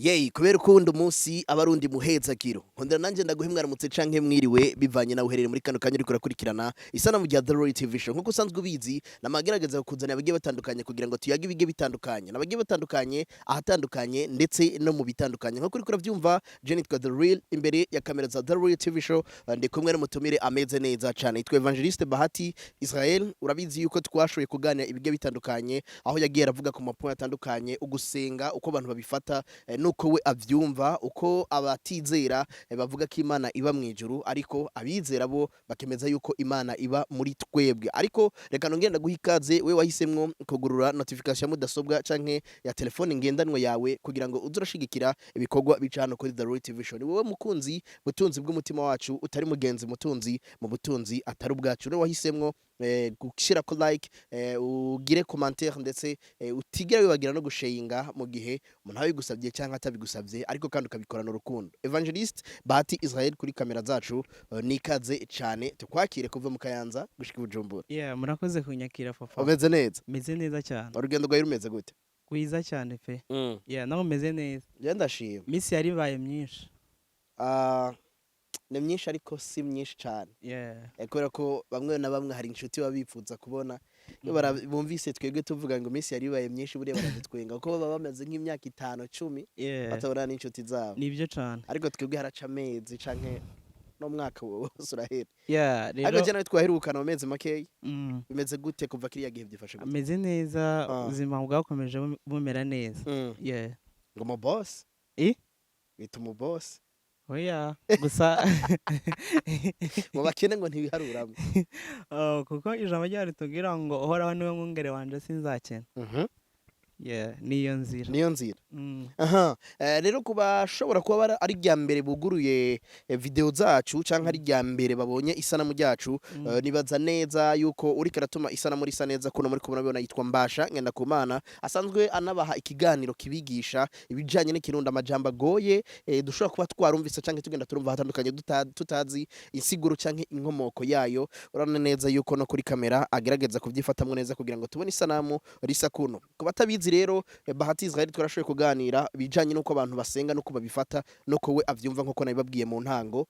Yeyi, kubera ukundi umunsi abarundi muhezagiro, nkondera nanje ndaguhe mwaramutse canke mwiriwe, bivanye nawe uherereye muri kano kanya uriko urakurikirana isanamu rya The Royal TV Show. Nkuko usanzwe ubizi, namagerageza kukuzanira abagiye batandukanye kugira ngo tuyage ibigiye bitandukanye n'abagiye batandukanye ahatandukanye ndetse no mu bitandukanye. Nkuko uriko uravyumva, je nitwa The Real imbere ya kamera za The Royal TV Show. Ndi kumwe n'umutumire ameze neza cane, yitwa Evangeliste Bahati Israel. Urabizi yuko twashoboye kuganira ibigiye bitandukanye, aho yagiye aravuga ku ma points atandukanye, ugusenga uko abantu babifata, nuko we avyumva, uko abatizera bavuga ko Imana iba mu ijuru, ariko abizera bo bakemeza yuko Imana iba muri twebwe. Ariko reka nongere ndaguha ikaze, we wahisemwo kugurura notification ya mudasobwa canke ya telefone ngendanwa yawe kugira ngo uze urashigikira ibikorwa bica hano kuri The Royal TV Show. Ni wowe mukunzi, butunzi bw'umutima wacu, utari mugenzi mutunzi mu butunzi atari ubwacu. Rero wahisemwo gushirako like, ugire commentaire, ndetse utigera wibagira no gusharinga mu gihe umuntu abigusabye cyangwa atabigusabye, ariko kandi ukabikorana urukundo. Evangeliste Bahati Israel kuri kamera zacu, nikaze cyane, tukwakire kuva mu Kayanza gushika i Bujumbura. Yeah, murakoze kunyakira, papa. Umeze neza? Meze neza cyane. Urugendo rwawe rumeze gute? Rwiza cyane pe. Yeah, nawe umeze neza? Je ndashima. Misi yari ibaye myinshi. Ah, ni myinshi ariko si myinshi cyane. Kubera ko bamwe na bamwe hari inshuti baba bifuza kubona, iyo bumvise twebwe tuvuga ngo iminsi yari ibaye myinshi, buriya baradutwenga kuko baba bamaze nk'imyaka 5, 10 batabona n'inshuti zabo. Nibyo cyane. Ariko twebwe haraca amezi canke n'umwaka wose urahera. Yeah, Ariko rero je nawe twaherukana mu mezi makeyi. Bimeze gute kuva kiriya gihe, byifashe gute? Ameze neza. Ubuzima bwakomeje bumera neza. Ngo mu boss? Eh? Bita umu boss? Oya, gusa Mu bakene ngo ntibiharuramwe. Oh, kuko ijambo ryayo ritubwira ngo Uhoraho niwe mwungere wanje, sinzakena. Yeah, niyo nzira. Niyo nzira. Aha, rero ku bashobora kuba ari irya mbere buguruye video zacu canke ari irya mbere babonye isanamu ryacu, nibaza neza yuko uriko aratuma isanamu risa neza kuno muri kubona bibona yitwa Mbasha Ngendakumana, asanzwe anabaha ikiganiro kibigisha ibijanye n'Ikirundi, amajambo agoye dushobora kuba twarumvise canke tugenda turumva hatandukanye tutazi insiguro canke inkomoko yayo. Urabona neza yuko no kuri kamera agerageza kubyifatamwo neza kugira ngo tubone isanamu risa kuno. Ku batabizi rero, Bahati Israel twarashoboye kuganira bijanye n'uko abantu basenga n'uko babifata nuko we avyumva, nkuko nabibabwiye mu ntango.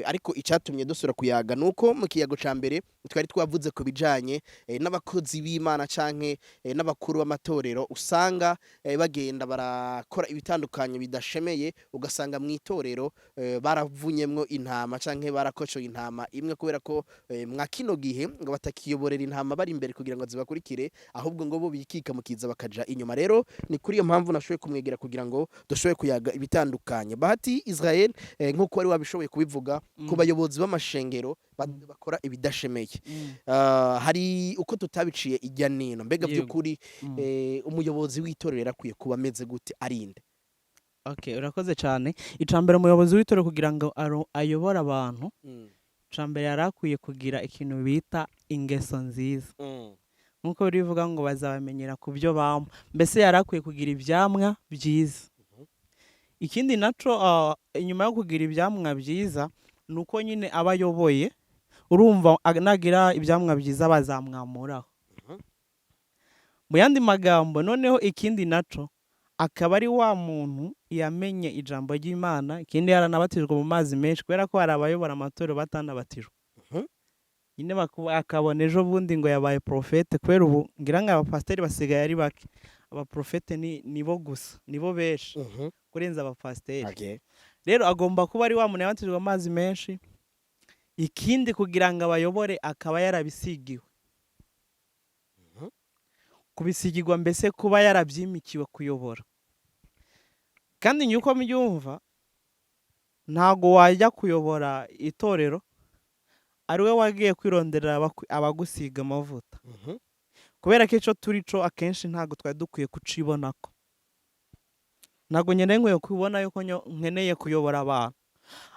Ariko icatumye dusubira kuyaga nuko mu kiyago ca mbere twari twavuze ku bijanye n'abakozi b'Imana canke n'abakuru b'amatorero usanga bagenda barakora ibitandukanye bidashemeye, ugasanga mu itorero baravunyemwo intama canke barakocoye intama imwe, kubera ko mwa kino gihe ngo batakiyoborera intama bari imbere kugira ngo zibakurikire, ahubwo ngo bo bikika mukiza bakaja inyuma. Rero ni kuri iyo mpamvu nashoboye kumwegera kugira ngo dushobore kuyaga ibitandukanye. Bahati Israel, nkuko wari wabishoboye kubivuga, ku bayobozi b'amashengero bakora ibidashemeye, hari uko tutabiciye ijya nino, mbega by'ukuri umuyobozi w'itorero yarakwiye kuba ameze gute, arinde? Okay, urakoze cyane. Icambere, umuyobozi w'itorero kugira ngo ayobore abantu, icambere yari akwiye kugira ikintu bita ingeso nziza. Nk'uko bivuga ngo bazabamenyera ku byo bamwa, mbese yari akwiye kugira ibyamwa byiza. Ikindi naco, inyuma yo kugira ibyamwa byiza, ni uko nyine aba ayoboye, urumva nagira ibyamwa byiza bazamwamuraho. Mu yandi magambo noneho, ikindi naco akaba ari wa muntu yamenye ijambo ry'Imana, ikindi yaranabatijwe mu mazi menshi, kubera ko hari abayobora amatorero batanabatijwe. Nyine akabona ejo bundi ngo yabaye porofete, kubera ubu ngira ngo abapasiteri basigaye ari bake, abaprofete nibo gusa, nibo benshi kurenza abapasiteri. Rero agomba kuba ari wa muntu yabatijwe amazi menshi. Ikindi, kugira ngo abayobore akaba yarabisigiwe. Kubisigirwa mbese kuba yarabyimikiwe kuyobora. Kandi njye uko mbyumva, ntago wajya kuyobora itorero ari we wagiye kwironderera abagusiga amavuta, kubera ko icyo turi cyo akenshi ntabwo twari dukwiye kucibonako. Ntabwo nkeneye nkwiye kubona yuko nkeneye kuyobora abantu,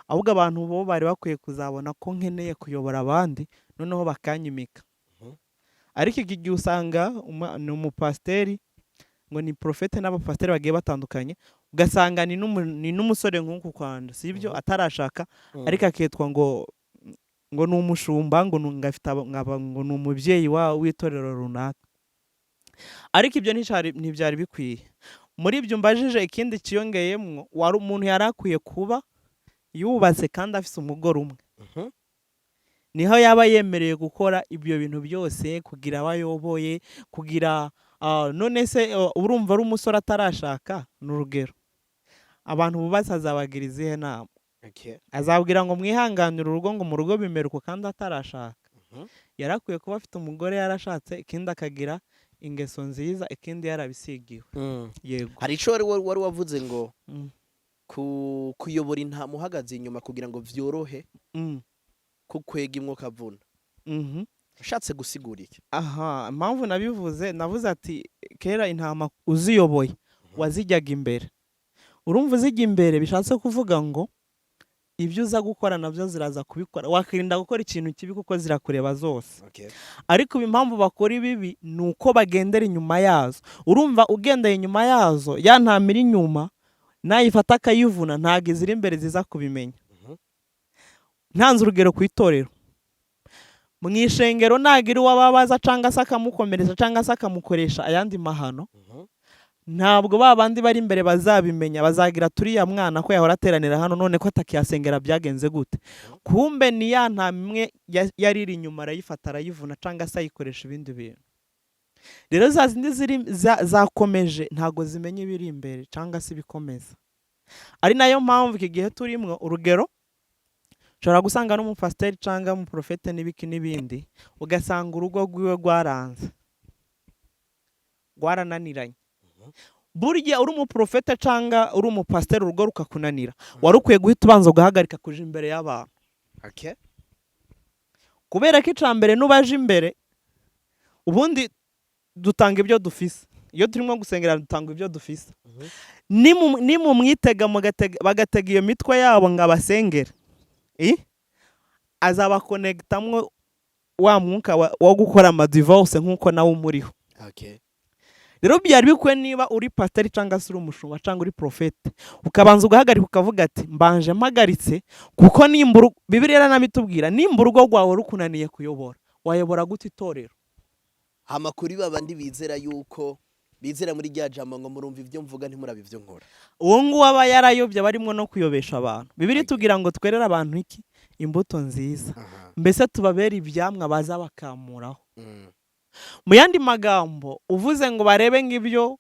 ahubwo abantu bo bari bakwiye kuzabona ko nkeneye kuyobora abandi, noneho bakanyimika. Ariko iki gihe usanga ni umupasiteri ngo ni porofete n'abapasiteri bagiye batandukanye, ugasanga ni n'umusore nk'uku kwanda, si ibyo, atarashaka, ariko akitwa ngo ni umushumba, ngo ngo afite ngo ni umubyeyi w'itorero runaka. Ariko ibyo ntibyari bikwiye. Muri ibyo mbajije, ikindi kiyongeyemwo, wari umuntu yari akwiye kuba yubatse kandi afise umugore umwe, niho yaba yemereye gukora ibyo bintu byose, kugira abo ayoboye, kugira none se urumva ari umusore atarashaka, ni urugero, abantu bubatse azabagira izihe nama? Azabwira ngo mwihanganire urugo, ngo mu rugo bimera uko, kandi atarashaka. Yari akwiye kuba afite umugore, yarashatse, ikindi akagira ingeso nziza, ikindi yarabisigiwe. Yego. Hari ico wari wavuze ngo kuyobora intama uhagaze inyuma kugira ngo vyorohe kukwega imwe ukavuna. Ushatse gusigura iki? Aha, impamvu nabivuze, navuze ati kera intama uziyoboye wazijyaga imbere. Urumva, uzijya imbere bishatse kuvuga ngo ibyo uza gukora nabyo ziraza kubikora, wakirinda gukora ikintu kibi kuko zirakureba zose. Ariko ubu impamvu bakora ibibi ni uko bagendera inyuma yazo. Urumva, ugendeye inyuma yazo, ya ntama iri inyuma nayifata akayivuna, ntabwo iziri imbere ziza kubimenya. Ntanze urugero ku itorero, mu ishengero nagira uwo ababaza cyangwa se akamukomeretsa cyangwa se akamukoresha ayandi mahano, ntabwo ba bandi bari imbere bazabimenya. Bazagira turiya mwana ko yahora ateranira hano, none ko atakiyasengera, byagenze gute? Kumbe ni ya ntama imwe yari iri inyuma, arayifata arayivuna cyangwa se ayikoresha ibindi bintu. Rero za zindi ziri zakomeje ntabwo zimenya ibiri imbere cyangwa se ibikomeza. Ari nayo mpamvu iki gihe turimwo, urugero, ushobora gusanga n'umupasiteri cyangwa umuprofete n'ibiki n'ibindi, ugasanga urugo rwiwe rwaranze, rwarananiranye. Burya uri umuprofete cyangwa uri umupasiteri, urugo rukakunanira, wari ukwiye guhita ubanza ugahagarika kuja imbere y'abantu, kubera ko icya mbere nubaje imbere, ubundi dutanga ibyo dufise. Iyo turimo gusengera dutanga ibyo dufise. Nimumwitega bagatega iyo mitwe yabo ngo abasengere, azabakonegitamwo wa mwuka wo gukora amadivorce nk'uko nawe umuriho. Rero byari bikwiye, niba uri pasiteri cyangwa se uri umushumba cyangwa uri profete, ukabanza ugahagarika, ukavuga ati mbanje mpagaritse, kuko nimba Bibiliya iranabitubwira, nimba urugo rwawe rukunaniye kuyobora, wayobora gute itorero? Hama kuri babandi bizera yuko bizera muri rya jambo ngo murumva ibyo mvuga ntimurabe ibyo nkora? Uwo nguwo aba yarayobye, aba arimo no kuyobesha abantu. Bibiliya itubwira ngo twerere abantu iki? Imbuto nziza. Mbese tubabere ibyamwa baza bakamuraho. Mu yandi magambo, uvuze ngo barebe ng'ibyo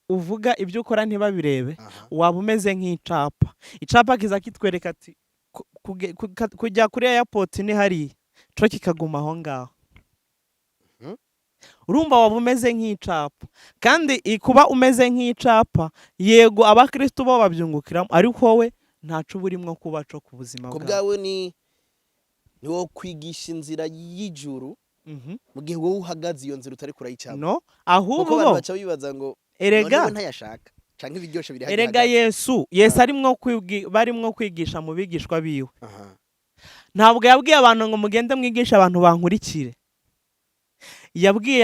uvuga, ibyo ukora ntibabirebe, waba umeze nk'icapa. Icapa kiza kitwereka ati kujya kuri airport ni hariya, co kikaguma aho ngaho. Urumva, waba umeze nk'icapa. Kandi kuba umeze nk'icapa, yego, abakristo bo babyungukiramo, ariko wowe ntaco uba urimwo kuba co ku buzima Ku bwawe. bwawe ni wo kwigisha inzira y'ijuru mu gihe wowe uhagaze iyo nzira utari kurayicamo? No, Kuko ahubwo abantu baca bibaza ngo erega none we ntayashaka canke ibiryoshe biri hariya erega hagati. Yesu arimwo barimwo kwigisha mu bigishwa biwe, ntabwo yabwiye abantu ngo mugende mwigishe abantu bankurikire. Yabwiye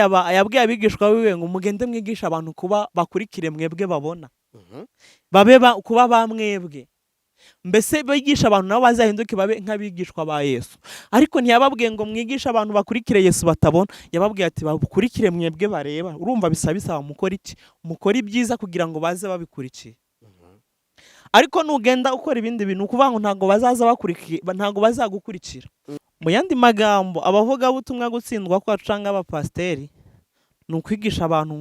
abigishwa biwe ngo mugende mwigishe abantu kuba bakurikire mwebwe babona, babe kuba ba mwebwe, mbese bigisha abantu nabo bazahinduke babe nk'abigishwa ba Yesu. Ariko ntiyababwiye ngo mwigishe abantu bakurikire Yesu batabona. Yababwiye ati bakurikire mwebwe bareba. Urumva bisaba mukora iki? Mukora ibyiza kugira ngo baze babikurikiye. Ariko nugenda ukora ibindi bintu, ukuvuga ngo ntabwo bazaza bakurikiye, ntabwo bazagukurikira. Mu yandi magambo, abavugabutumwa, gutsindwa kwacu cyangwa abapasiteri ni ukwigisha abantu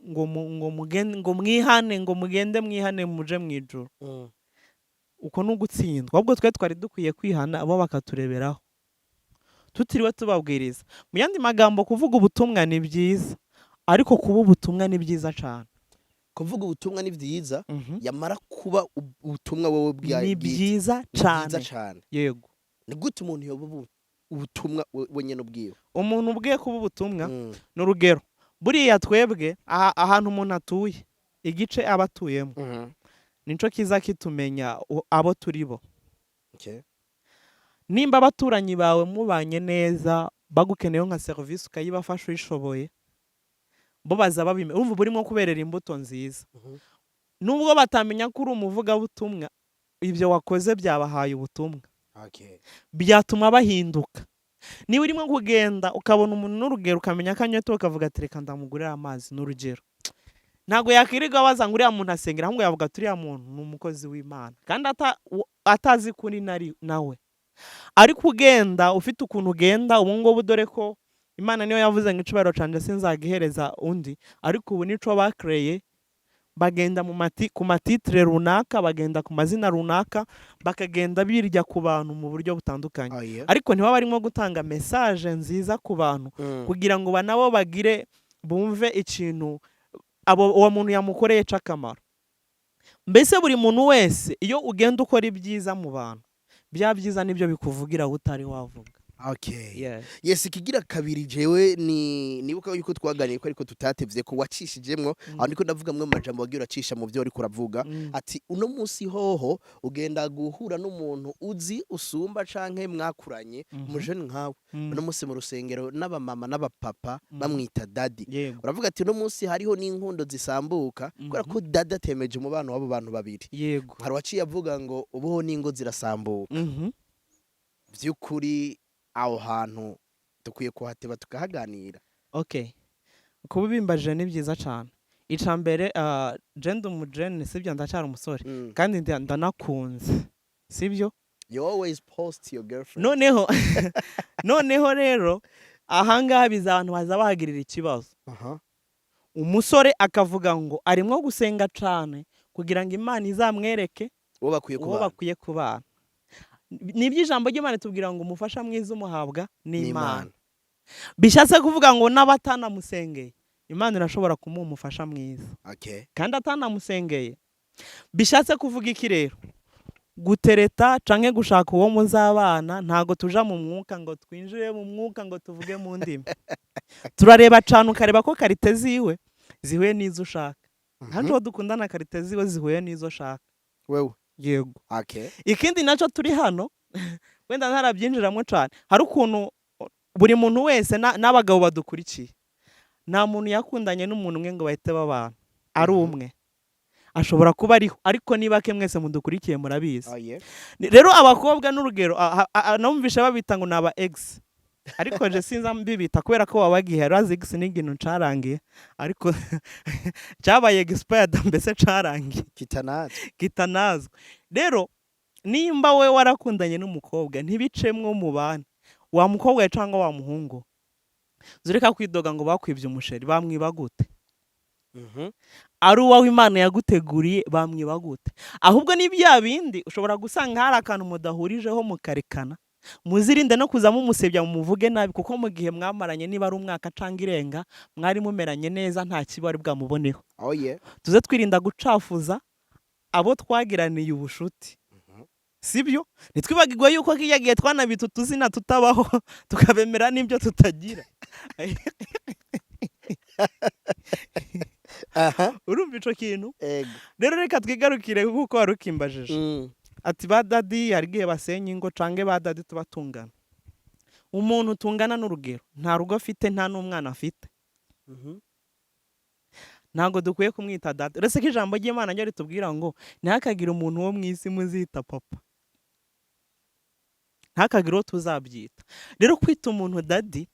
ngo mugende, ngo mwihane, ngo mugende mwihane muje mu ijuru. Uko ni ugutsindwa. Ahubwo twe twari dukwiye kwihana, bo bakatureberaho tutiriwe tubabwiriza. Mu yandi magambo, kuvuga ubutumwa ni byiza, ariko kuba ubutumwa ni byiza cyane. Kuvuga ubutumwa ni byiza, yamara kuba ubutumwa wowe bwa Ni bwite. byiza Ni byiza cyane. Cane. Yego. Ni gute umuntu yoba ubutumwa wenyene ubwiwe? Umuntu ubwiye kuba ubutumwa, ni urugero, buriya twebwe ahantu umuntu atuye, igice aba atuyemo, nico kiza kitumenya abo turi bo. Nimba abaturanyi bawe mubanye neza, bagukeneyeho nka serivisi ukayibafasha uyishoboye, bo baza babimenya. Urumva uba urimo kuberera imbuto nziza. Nubwo batamenya ko uri umuvugabutumwa, ibyo wakoze byabahaye ubutumwa, byatuma bahinduka. Niba urimo kugenda ukabona umuntu, n'urugero, ukamenya ko anyotewe, ukavuga ati reka ndamugurire amazi, n'urugero. Ntabwo yakwirirwa abaza ngo uriya muntu asengera, ahubwo yavuga ati uriya muntu ni umukozi w'Imana, kandi atazi kuri nari nawe. Ariko ugenda ufite ukuntu ugenda ubu ngubu, dore ko Imana niyo yavuze ngo icubahiro canje sinzagihereza undi, ariko ubu nico bakreye, bagenda mu mati, ku ma titre runaka, bagenda ku mazina runaka, bakagenda birya ku bantu mu buryo butandukanye, Oh, yeah. ariko ntibaba barimo gutanga message nziza ku bantu kugira ngo nabo bagire bumve ikintu abo uwo muntu yamukoreye c'akamaro. Mbese buri muntu wese, iyo ugenda ukora ibyiza mu bantu, bya byiza nibyo bikuvugira aho utari wavuga. Okay. Yes. Yes, ikigira kabiri, jewe ni nibuka yuko twaganiye ko ariko tutatevye ko wacishijemwo, aho ndiko ndavuga mwe mu majambo wagiye uracisha mu byo uriko uravuga, ati uno munsi hoho ugenda guhura n'umuntu uzi usumba canke mwakuranye, umujene nkawe, uno munsi mu rusengero n'abamama n'abapapa bamwita daddy. Uravuga ati uno munsi hariho n'inkundo zisambuka kubera ko daddy atemeje umubano w'abo bantu babiri. Hari uwaciye avuga ngo ubuho n'ingo zirasambuka. Vy'ukuri aho hantu dukwiye kuhateba tukahaganira. Okay, kuba ubimbajije ni byiza cyane. Ica mbere, je ndi umujene, sibyo? Ndacyari umusore kandi ndanakunze, sibyo? You always post your girlfriend. Noneho rero ahangaha biza abantu baza bahagirira ikibazo. Umusore akavuga ngo arimo gusenga cane kugira ngo Imana izamwereke uwo bakwiye uwo kubana. Bakwiye kubana. Nibyo, ijambo ry'Imana itubwira ngo umufasha mwiza umuhabwa n'Imana. N'Imana. Bishatse kuvuga ngo n'abatanamusengeye, Imana irashobora kumuha umufasha mwiza kandi atanamusengeye. Bishatse kuvuga iki rero? Gutereta canke gushaka uwo muzabana, ntago tuja mu mwuka ngo twinjire mu mwuka ngo tuvuge mu ndimi. Turareba cane, ukareba ko qualité ziwe zihuye n'izo ushaka. Nta uwo dukundana qualité ziwe zihuye n'izo ushaka. Wewe? Yego. Ikindi nacyo, turi hano, wenda ntarabyinjiramo cane, hari ukuntu buri muntu wese n'abagabo badukurikiye, nta muntu yakundanye n'umuntu umwe ngo bahite babana ari umwe. Ashobora kuba ariho, ariko niba ke mwese mudukurikiye murabizi. Oh, yeah. Rero abakobwa n'urugero, numvishe babita ngo ni aba ex, ariko je sinza mbibita kubera ko baba bagiye urazi ex ni ikintu carangiye, ariko cyabaye expired, mbese carangiye. Kitanazwi. Kitanazwi. Rero nimba we warakundanye n'umukobwa ntibicemwo mu bana, wa mukobwa we cyangwa wa muhungu, zureka kwidoga ngo bakwibye umusheri. Bamwiba gute? Ari uwawe Imana yaguteguriye, bamwiba gute? Ahubwo ni bya bindi ushobora gusanga hari akantu mudahurijeho mukarekana. Muzirinde no kuza mumusebya, mumuvuge nabi, kuko mu gihe mwamaranye, niba ari umwaka cyangwa irenga, mwari mumeranye neza, nta kibi wari bwamuboneho. Oh yeah. Tuze twirinda gucafuza abo twagiraniye ubushuti, sibyo? Ntitwibagirwe yuko kijya gihe twanabita utuzina tutabaho, tukabemera n'ibyo tutagira. Urumva ico kintu? Ego. Rero reka twigarukire kuko wari ukimbajije, ati ba daddy hari igihe basenya ingo cange ba daddy tuba tungana. Umuntu tungana n'urugero, nta rugo afite, nta n'umwana afite, ntabwo dukwiye kumwita data, uretse ko ijambo ry'Imana ryo ritubwira ngo ntihakagire umuntu wo mu isi muzita papa, ntihakagire uwo tuzabyita. Rero kwita umuntu daddy,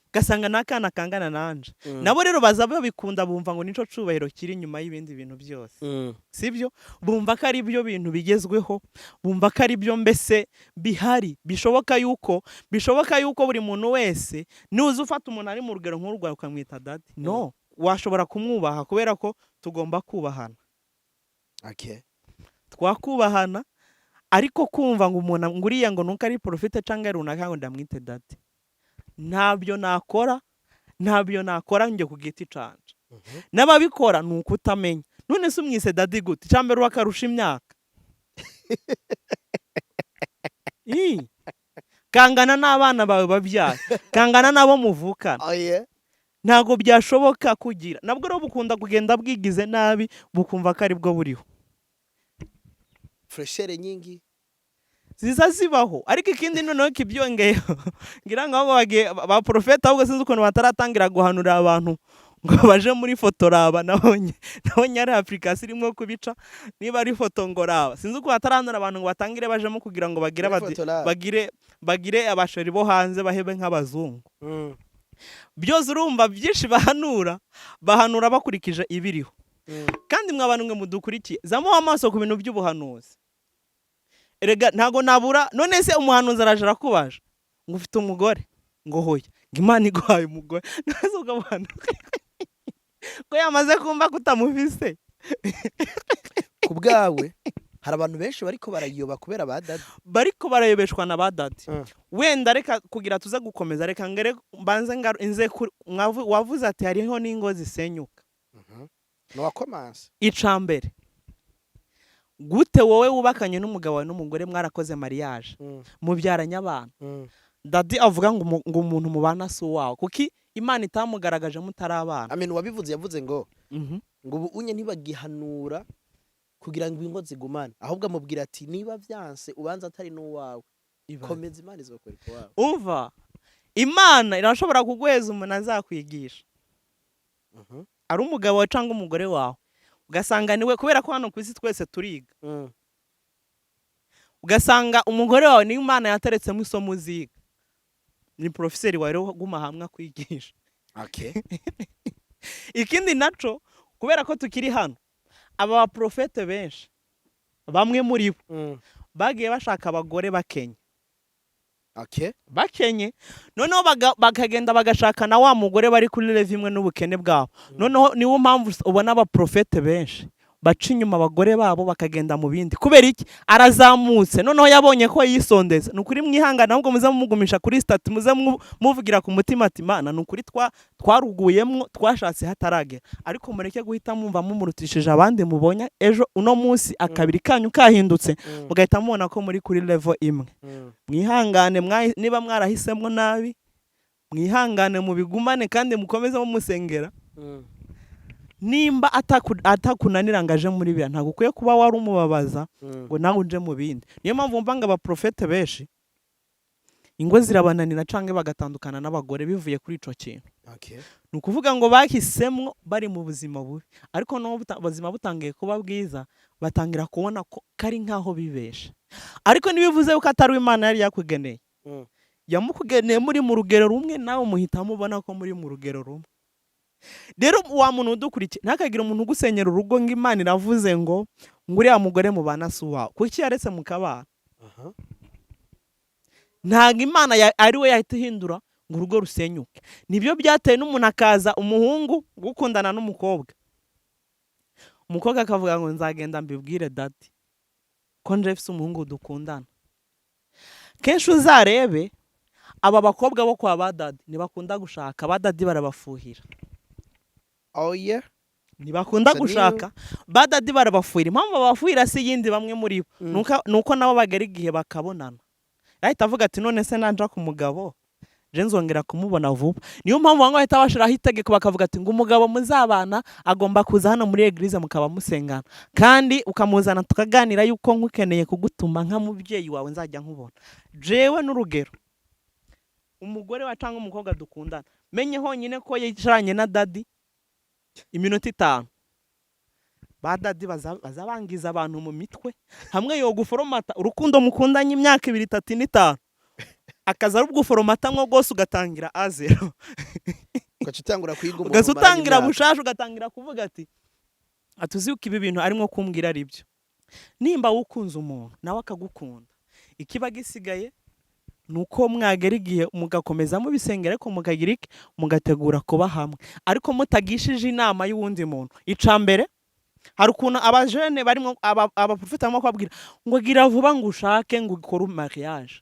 ugasanga n'akana kangana nanje, nabo rero baza babikunda, bumva ngo nico cubahiro kiri inyuma y'ibindi bintu byose. Sibyo? Bumva ko ari byo bintu bigezweho, bumva ko ari byo mbese bihari. Bishoboka yuko buri muntu wese, nuza ufata umuntu ari mu rugero nk'urwawe ukamwita daddy, no washobora kumwubaha, kubera ko tugomba kubahana. Twakubahana, ariko kumva ngo umuntu ngo uriya ngo nuko ari prophète cyangwa runaka ngo ndamwite daddy, ntabyo nakora, ntabyo nakora njye ku giti canje. N'ababikora ni ukutamenya. None se umwise daddy gute? Icya mbere, wakarusha imyaka. Ii. Kangana n'abana bawe babyara, kangana n'abo muvukana. Oh yeah. Ntabwo byashoboka. Kugira nabwo rero bukunda kugenda bwigize nabi, bukumva ko aribwo buriho. Fraîcheur nyingi. Ziza zibaho, ariko ikindi noneho kibyongeyeho, ngira ngo ahubwo bagiye ba prophète, ahubwo sinzi ukuntu bataratangira guhanurira abantu ngo baje muri foto raba. Nabonye ari application irimo kubica, niba ari foto ngo raba, sinzi ukuntu batarahanura abantu ngo batangire bajemo kugira ngo bagire Muri foto raba. Bagire abasheri bo hanze, bahebe nk'abazungu. Byose urumva byinshi bahanura, bahanura bakurikije ibiriho. Kandi mwa bantu mwe mudukurikiye, zamuha amaso ku bintu by'ubuhanuzi. Erega ntago nabura. None se umuhanuzi araje arakubaje ngo ufite umugore, ngo hoya, ngo Imana iguhaye umugore? None se ubwo buhanuzi ko yamaze kumva ko utamufise? Ku bwawe, hari abantu benshi bariko barayoba kubera ba daddy? Bariko barayobeshwa na ba daddy. Wenda reka kugira tuze gukomeza, reka ngere mbanze nze wavuze ati hariho n'ingo zisenyuka. Nuwakomanse. Icambere, gute wowe wubakanye n'umugabo wawe n'umugore, mwarakoze mariage, mubyaranye abana, daddy avuga ngo ngo umuntu mubana si uwawe? Kuki Imana itamugaragaje mutari abana? Amen. Wabivuze, yavuze ngo ngo ubu unye ntibagihanura kugira ngo ingo zigumane, ahubwo amubwira ati niba vyanse ubanza atari n'uwawe, komeza, Imana izokwereka iwawe. Umva, Imana irashobora kuguheza umuntu azakwigisha, ari umugabo wawe cyangwa umugore wawe, ugasanga niwe, kubera ko hano ku isi twese turiga. Ugasanga umugore wawe niyo Imana yateretsemo isomo uziga, ni porofeseri wawe rero, guma hamwe akwigisha. Ikindi naco, kubera ko tukiri hano, aba baprofete benshi, bamwe muri bo bagiye bashaka abagore bakenye. Bakenye, noneho bakagenda bagashaka na wa mugore bari kuri level imwe n'ubukene bwabo. Noneho niwo mpamvu ubona abaprofete benshi baca inyuma abagore babo bakagenda mu bindi. Kubera iki? Arazamutse, noneho yabonye ko yisondetse. Ni ukuri mwihangana, ahubwo muze mumugumisha kuri statut, muze muvugira ku mutima ati Imana, ni ukuri twaruguyemwo, twashatse hataragera. Ariko mureke guhita mwumva mumurutishije abandi mubonye ejo, uno munsi akabiri kanyu kahindutse, mugahita mubona ko muri kuri level imwe. Mwihangane, niba mwarahisemo nabi, mwihangane mubigumane kandi mukomeze mumusengera. Nimba atakunanira ngo aje muri biriya, ntabwo ukwiye kuba wari umubabaza ngo nawe uje mu bindi. Niyo mpamvu wumva ngo abaprofete benshi ingo zirabananira cyangwa bagatandukana n'abagore bivuye kuri ico kintu. Ni ukuvuga ngo bahisemwo bari mu buzima bubi, ariko n'ubu ubuzima butangiye kuba bwiza, batangira kubona ko kari nk'aho bibesha. Ariko ntibivuze yuko atari we Imana yari yakugeneye. Yamukugeneye muri mu rugero rumwe, nawe muhita mubona ko muri mu rugero rumwe. Rero wa muntu udukurikiye, ntakagira umuntu ugusenyera urugo ngo Imana iravuze ngo uriya mugore mubana si uwawe. Kuki yaretse mukabana? Ntabwo Imana ari we yahita ihindura ngo urugo rusenyuke. Nibyo byateye n'umuntu akaza, umuhungu gukundana n'umukobwa, umukobwa akavuga ngo nzagenda mbibwire daddy ko nje mfise umuhungu dukundana. Kenshi uzarebe aba bakobwa bo kwa ba daddy ntibakunda gushaka, ba daddy barabafuhira. Oh yeah. Ntibakunda Gusa niyo- gushaka, ba daddy barabafuhira. Impamvu babafuhira si iyindi, bamwe muri bo nuko nabo bagera igihe bakabonana, ahita avuga ati none se nanja ku mugabo je nzongera kumubona vuba? Niyo mpamvu bamwe bahita bashiraho itegeko, bakavuga ati ngo umugabo muzabana agomba kuza hano muri église, mukaba musengana, kandi ukamuzana tukaganira yuko nkukeneye kugutuma nka mubyeyi wawe, nzajya nkubona. Jewe n'urugero, umugore wa cyangwa umukobwa dukundana, menye honyine ko yicaranye na daddy iminota 5, ba daddy baza bangiza abantu mu mitwe hamwe yoguforomata urukundo mukundanye imyaka 2, 3 n'5, akaza ari ubwuforomatamwo rwose, ugatangira à zéro. Ugaca utangura kwiga umuntu Ugaza mumaranye utangira imyaka. bushasha, ugatangira kuvuga ati atuzi yuko ibi bintu arimo kumbwira ari byo. Nimba wukunze umuntu nawe akagukunda, ikiba gisigaye ni uko mwagera igihe mugakomeza mubisengera, ariko mukagira iki? Mugategura kuba hamwe, ariko mutagishije inama y'uwundi muntu. Ica mbere, hari ukuntu abajene barimo abaprofeti barimo kubabwira ngo gira vuba, ngo ushake, ngo ukore mariage.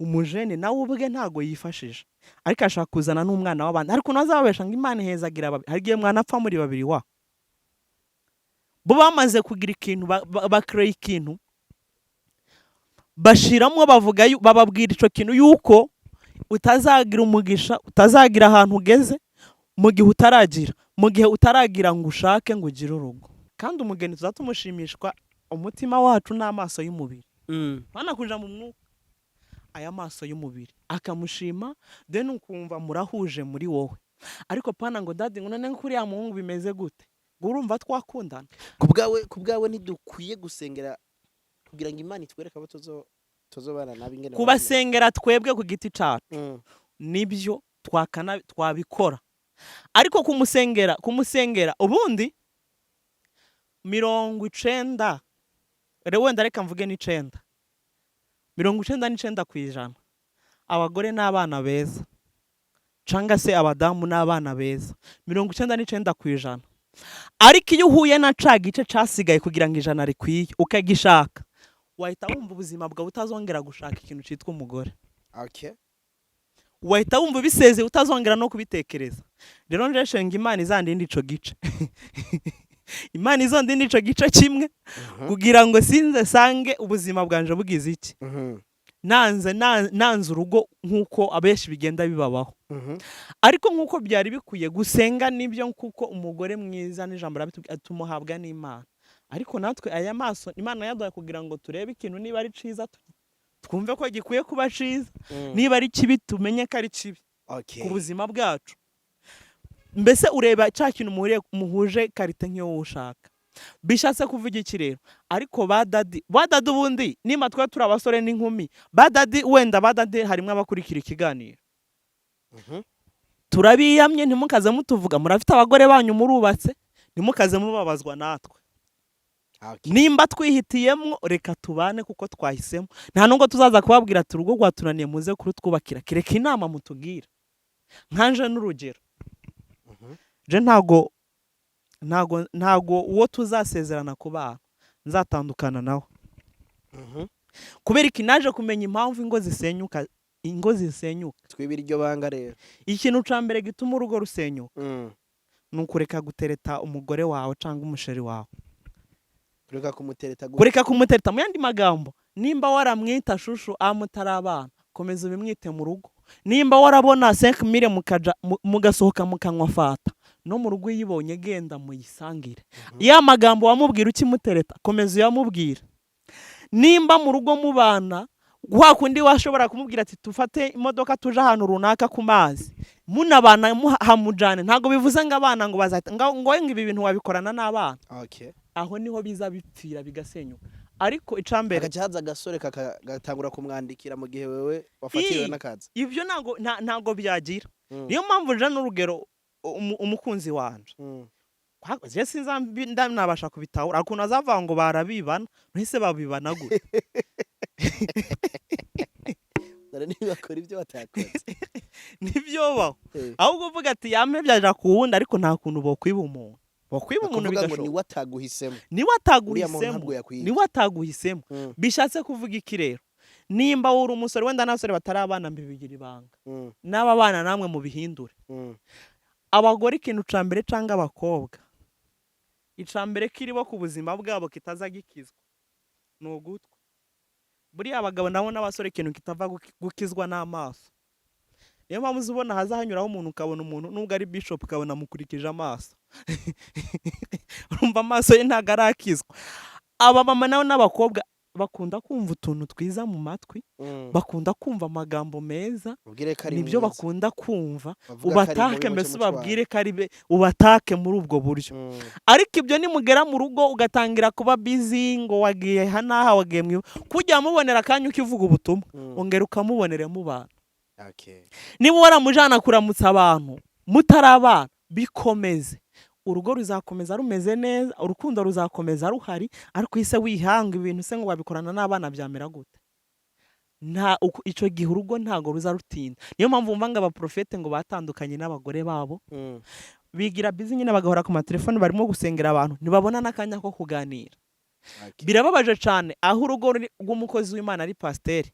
Umujene nawe ubwe ntago yifashije, ariko ashaka kuzana n'umwana w'abandi. Ariko bazababesha ngo Imana ihezagira babiri. Hari igihe mwana apfa muri babiri wa bo bamaze kugira ikintu, bakereye ikintu, bashiramo, bavuga bababwira ico kintu yuko utazagira umugisha, utazagira ahantu ugeze mu gihe utaragira, mu gihe utaragira ngo ushake, ngo ugire urugo. Kandi umugeni tuza tumushimishwa umutima wacu n'amaso y'umubiri, hano kuja mu mwuka. Aya maso y'umubiri akamushima, then ukumva murahuje muri wowe. Ariko pana ngo daddy, ngo none kuriya muhungu bimeze gute, ngo urumva twakundana? Ku bwawe ntidukwiye gusengera kugira ngo Imana itwereke abo tuzobana nabi ingene? Kubasengera twebwe ku giti cacu, nibyo, twakana twabikora, ariko kumusengera ubundi 90, wenda reka mvuge 9, 99%, abagore n'abana beza cyangwa se abadamu n'abana beza, 99%. Ariko iyo uhuye na ca gice casigaye kugira ngo 100 rikwiye, ukagishaka, wahita wumva ubuzima bwawe utazongera gushaka ikintu cyitwa umugore. Wahita wumva ubisezeye, utazongera no kubitekereza. Rero nje shenga Imana izandinde ico gice, Imana izondinde ico gice kimwe, kugira ngo sinze sange ubuzima bwanje bugize iki, nanze urugo nk'uko abenshi bigenda bibabaho. Ariko nk'uko byari bikwiye gusenga nibyo, kuko umugore mwiza n'ijambo rabitubwira, tumuhabwa n'Imana. Ariko natwe aya maso Imana yaduhaye kugira ngo turebe ikintu niba ari ciza, twumve ko gikwiye kuba ciza, niba ari kibi tumenye ko ari kibi ku buzima bwacu. Mbese ureba cya kintu muhuje qualité nk'iyo wowe ushaka. Bishatse kuvuga iki rero? Ariko ba daddy, ba daddy, ubundi nimba twe turi abasore n'inkumi, ba daddy, wenda ba daddy harimo abakurikira ikiganiro, turabiyamye, ntimukaze mutuvuga. Murafite abagore banyu, murubatse, ntimukaze mubabazwa natwe. Nimba twihitiyemo, reka tubane kuko twahisemo. Nta nubwo tuzaza kubabwira ati urugo rwatunaniye, muze kurutwubakira, kereka inama mutubwira. Nkanje n'urugero, je ntago uwo tuzasezerana kubana nzatandukana nawe. Kubera iki? Naje kumenya impamvu ingo zisenyuka, ingo zisenyuka. Twibira iryo banga rero. Ikintu ca mbere gituma urugo rusenyuka ni ukureka gutereta umugore wawe cyangwa umusheri wawe. Kureka kumutereta gute? Kureka kumutereta. Mu yandi magambo, nimba waramwita chouchou mutari abana, komeza ubimwite mu rugo. Nimba warabona 5 mille mukaja mugasohoka mukanywa fanta, no mu rugo uyibonye genda muyisangire. Ya magambo wamubwira ukimutereta, komeza uyamubwira. Nimba mu rugo mubana, wa kundi washobora kumubwira ati tufate imodoka tuje ahantu runaka ku mazi, munabana hamujane. Ntabwo bivuze ngo abana ngo bazahita ngo ibi bintu wabikorana n'abana. Aho niho biza bipfira, bigasenyuka. Ariko icambere, hagaca haza agasore gatangura kumwandikira mu gihe wewe wafatiriwe n'akazi. Ibyo ntago byagira. Niyo mpamvu nje n'urugero, umukunzi wanje, je sinza nabasha kubitahura ukuntu azavuga ngo barabibana. Ntise babibana gute? Dore ntibakora ibyo batakoze. Nibyobaho. Ahubwo uvuga ati yampebye aja ku wundi, ariko nta kuntu bokwiba umuntu, bokwiba umuntu Ukuvuga ngo bigashoboka. Niwe ataguhisemo. Niwe Uriya muntu ataguhisemo. ntabwo yakwibye. Niwe ataguhisemo. Bishatse kuvuga iki rero? Nimba uri umusore, wenda n'abasore batari abana mbibigira ibanga, n'aba bana namwe mubihindure. Abagore, ikintu ca mbere, canga abakobwa, ica mbere kiribo ku buzima bwabo kitaza gikizwa ni ugutwi. Buriya abagabo nabo n'abasore, ikintu kitava gukizwa n'amaso. Niyo mpamvu uza ubona haza hanyuraho umuntu, ukabona umuntu nubwo ari bishop, ukabona amukurikije amaso, urumva amaso ye ntabwo arakizwa. Aba mama nabo n'abakobwa bakunda kumva utuntu twiza mu matwi, bakunda kumva amagambo meza. Ubwire ko ari Nibyo mwiza. bakunda kumva. Bavuga ko ari Ubatake, mubi, mbese muce mucwana. ubabwire ko ari be, ubatake muri ubwo buryo. Ariko ibyo nimugera mu rugo ugatangira kuba busy, ngo wagiye hanaha, wagiye mu kujya mubonera akanya ukivuga ubutumwa, ongera ukamubonera mubana. Niba waramujana kuramutsa abantu mutari abana, bikomeze. Urugo ruzakomeza rumeze neza, urukundo ruzakomeza ruhari. Ariko ise wihanga ibintu se ngo wabikorana n'abana, byamera gute? Nta icyo gihe urugo ntago ruza rutinda. Niyo mpamvu wumva ngo abaprofete ngo batandukanye n'abagore babo, bigira busy nyine, bagahora ku matelefoni barimo gusengera abantu, ntibabona n'akanya ko kuganira. Birababaje cyane aho urugo rw'umukozi w'Imana ari pasiteri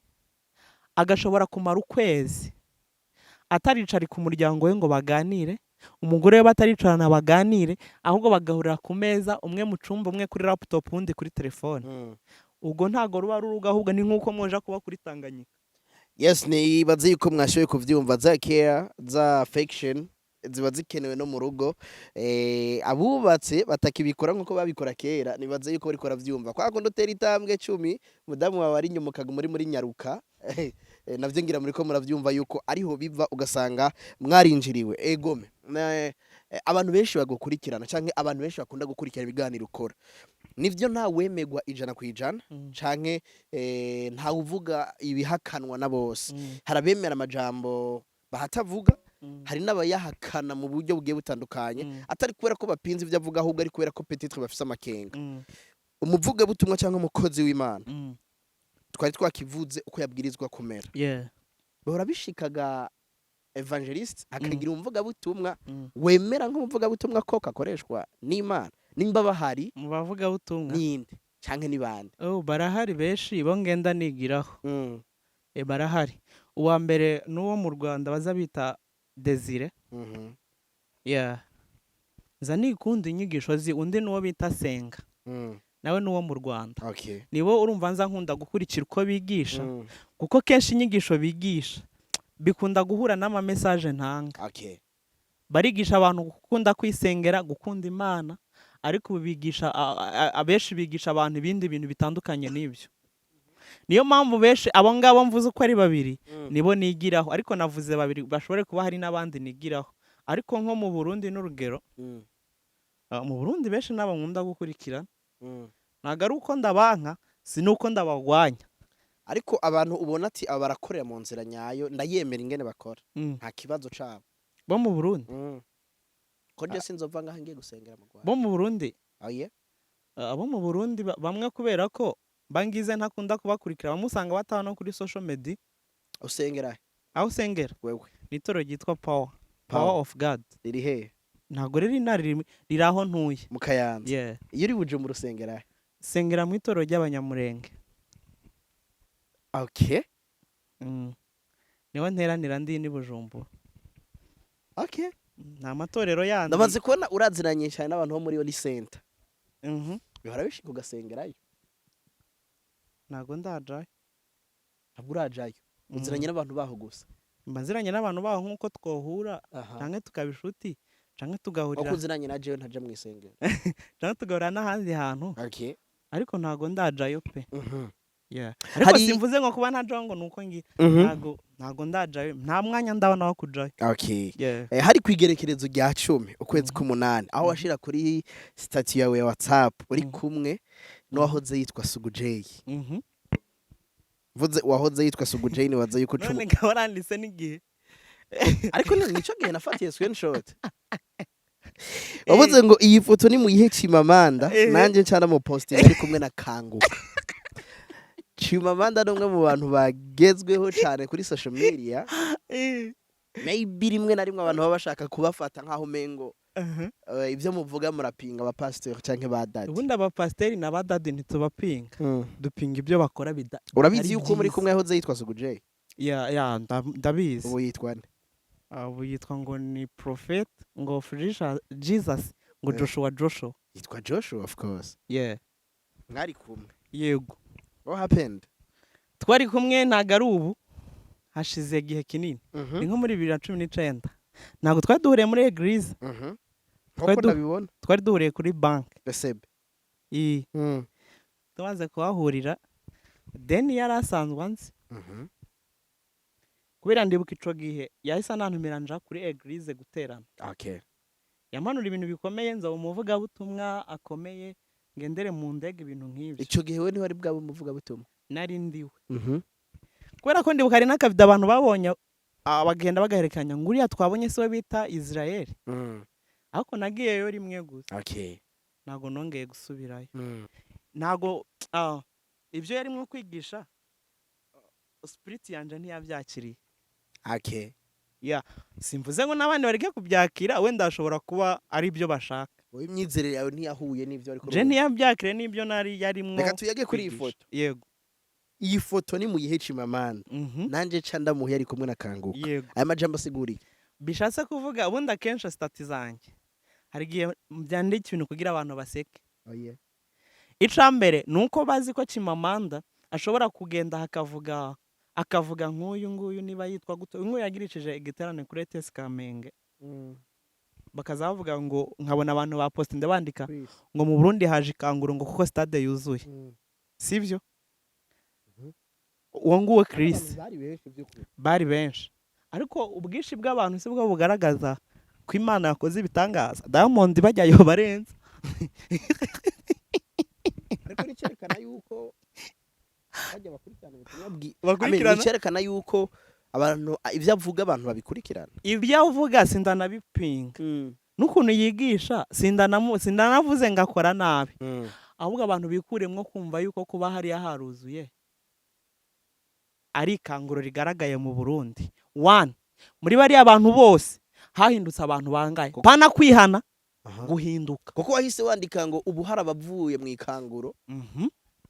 agashobora kumara ukwezi ataricarika umuryango we ngo baganire, umugore we bataricarana baganire, ahubwo bagahurira ku meza, umwe mu cyumba, umwe kuri laptop, undi kuri telefone. Ubwo ntago ruba ari urugo, ahubwo ni nk'uko mwoja kuba kuri Tanganyika. Yes, nibaze yuko mwashoboye kuvyumva. Za care, za affection ziba zikenewe no mu rugo. Abubatse batakibikora nkuko babikora kera, nibaze yuko bariko baravyumva. Kwa kundi utera intambwe 10, mudamu wawe ari inyuma, ukaguma uri muri nyaruka, navyo ngira muriko muravyumva yuko ariho biva, ugasanga mwarinjiriwe. Egome, abantu benshi bagukurikirana canke abantu benshi bakunda gukurikirana ibiganiro ukora, nivyo nta wemegwa 100% canke ntawe uvuga ibihakanwa na bose. Hari abemera amajambo bahatavuga. Hari n'abayahakana mu buryo bugiye butandukanye, atari kubera ko bapinze ibyo avuga, ahubwo ari kubera ko peut-être bafise amakenga. Umuvugabutumwa cyangwa umukozi w'Imana, twari twakivuze uko yabwirizwa kumera. Bahora bishikaga évangéliste akagira umuvugabutumwa wemera nk'umuvugabutumwa ko kakoreshwa n'Imana, nimba bahari. Mu bavugabutumwa? Ninde canke ni bande? Oh, barahari benshi bo ngenda nigiraho. Barahari. Uwa mbere n'uwo mu Rwanda baza bita Desire. Yeah, nza nikunda inyigisho zi. Undi n'uwo bita Senga, nawe n'uwo mu Rwanda. Nibo urumva nza nkunda gukurikira uko bigisha, kuko kenshi inyigisho bigisha bikunda guhura n'ama message ntanga. Barigisha abantu gukunda kwisengera, gukunda Imana, ariko ubu bigisha abenshi bigisha abantu ibindi bintu bitandukanye n'ibyo. Niyo mpamvu benshi abo ngabo mvuze uko ari babiri nibo nigiraho, ariko navuze babiri, bashobore kuba hari n'abandi nigiraho. Ariko nko mu Burundi n'urugero, mu Burundi benshi n'abo nkunda gukurikira. Ntabwo ari uko ndabanka, si n'uko ndabagwanya. Ariko abantu ubona ati aba barakorera mu nzira nyayo, ndayemera ingene bakora, nta kibazo cabo. Bo mu Burundi? Ko je sinzova ngaha ngiye gusengera mu Rwanda. Bo mu Burundi? Oye. Abo mu Burundi bamwe kubera ko bangize ntakunda kubakurikira, bamwe usanga bataha no kuri social media. Usengera he? Aho usengera? Wewe. Ni itorero ryitwa Power Power. of God. Riri he? Ntabwo riri inari, riri aho ntuye. Mu Kayanza? Yeah. Iyo uri Bujumbura usengera he? Sengera mu itorero ry'Abanyamurenge. Niho nteranira ndi ni Bujumbura. Nta matorero yandi. Ndamaze kubona uraziranye cyane n'abantu bo muri Holy Center. Bihora bishika ugasengerayo? Ntabwo ndajayo. Ntabwo urajayo, uziranye n'abantu baho gusa? Mba nziranye n'abantu baho nk'uko twohura canke tukaba inshuti canke tugahurira. Uko uziranye na jewe ntaja mw'isengero. Canke tugahurira n'ahandi hantu. Ariko ntabwo ndajayo pe. Yeah. Ariko simvuze ngo kuba ntajayo ngo nuko ngi ntabwo ndajayo, nta mwanya ndabona wo kujayo. Yeah. Hari kwigerekerezo rya 10 ukwezi k'umunani, aho washira kuri statut yawe ya WhatsApp uri kumwe n'uwahoze yitwa Sugu J. Mvuze uwahoze yitwa Sugu J, nibaza yuko None ngaba waranditse n'igihe. Ariko nico gihe nafatiye screenshot. Wavuze ngo iyi foto ni muyihe Chimamanda, nanje nca mu posting ari kumwe na Kanguka. Chimamanda ni umwe mu bantu bagezweho cyane kuri social media. Maybe rimwe na rimwe abantu baba bashaka kubafata nk'aho umengo ibyo muvuga murapinga abapasitori canke ba daddy. Ubundi abapasiteri na ba daddy ntitubapinga, dupinga ibyo bakora bida. Urabizi Ari yuko muri byiza. kumwe yahoze yitwa Sugu J? Ya, ndabizi. Ubu yitwa nde? Ah, ubu yitwa ngo ni prophet ngo Jesus ngo Joshua. Yitwa Joshua, of course. Yeah. Mwari kumwe? Yego. What happened? Twari kumwe, ntabwo ari ubu, hashize igihe kinini, ni nko muri 2019. Ntabwo twari duhuriye muri église. Nkuko ndabibona. Twari duhuriye kuri banki. Besebe. Iyi tumaze kuhahurira, deni yari asanzwe anzi, kubera ndibuka ico gihe yahise anantumira nja kuri église guterana. Yamanura ibintu bikomeye, nzaba umuvugabutumwa akomeye, ngendere mu ndege, ibintu nk'ibyo. Ico gihe we ntiwari bwaba umuvugabutumwa? Nari ndiwe, kubera ko ndibuka hari n'akavido abantu babonye, bagenda bagahererekanya ngo uriya twabonye si we bita Israel. Ariko nagiyeyo rimwe gusa. Ntabwo nongeye gusubirayo. Ntabwo ibyo yarimo kwigisha, spirit yanje ntiyabyakiriye. Yeah, simvuze ngo n'abandi bareke kubyakira, wenda hashobora kuba ari ibyo bashaka. Wowe imyizerere yawe ntiyahuye n'ibyo ariko. Je ntiyabyakiriye n'ibyo nari yarimwo Reka tuyage kuri iyi kwigisha. foto. Yego. Iyi foto ni muyihe Chimamanda, nanje ca ndamuhe ari kumwe na Kanguka. Yego. Aya majambo asiguriye? Bishatse kuvuga, ubundi akenshi statut zanjye hari igihe byandika ibintu kugira abantu baseke. Oye. Ica mbere ni uko bazi ko Chimamanda ashobora kugenda akavuga nk'uyu nguyu niba yitwa gute, uyu nguyu yagirishije igiterane kuri ETS Kamenge, bakaza bavuga ngo nkabona abantu ba postinze bandika ngo mu Burundi haje ikanguro ngo kuko stade yuzuye. Sibyo? Uwo nguwo Chris. Bari benshi by'ukuri. Bari benshi, ariko ubwinshi bw'abantu si bwo bugaragaza ko Imana yakoze ibitangaza. Diamond bajyayo barenze. Ariko nicyerekana yuko bajya bakurikirana ubutumwa bwi Bakurikirana? I mean, nicyerekana yuko Abantu, ibyo avuga, abantu babikurikirana. Ibyo avuga sindanabipinga, n'ukuntu yigisha sindanavuze ngo akora nabi, ahubwo abantu bikuremwo kumva yuko kuba hariya haruzuye ari ikanguro rigaragaye mu Burundi. One, muri bariya bantu bose hahindutse abantu bangaye? Pana kwihana, guhinduka. Kuko wahise wandika ngo ubu hari abavuye mu ikanguro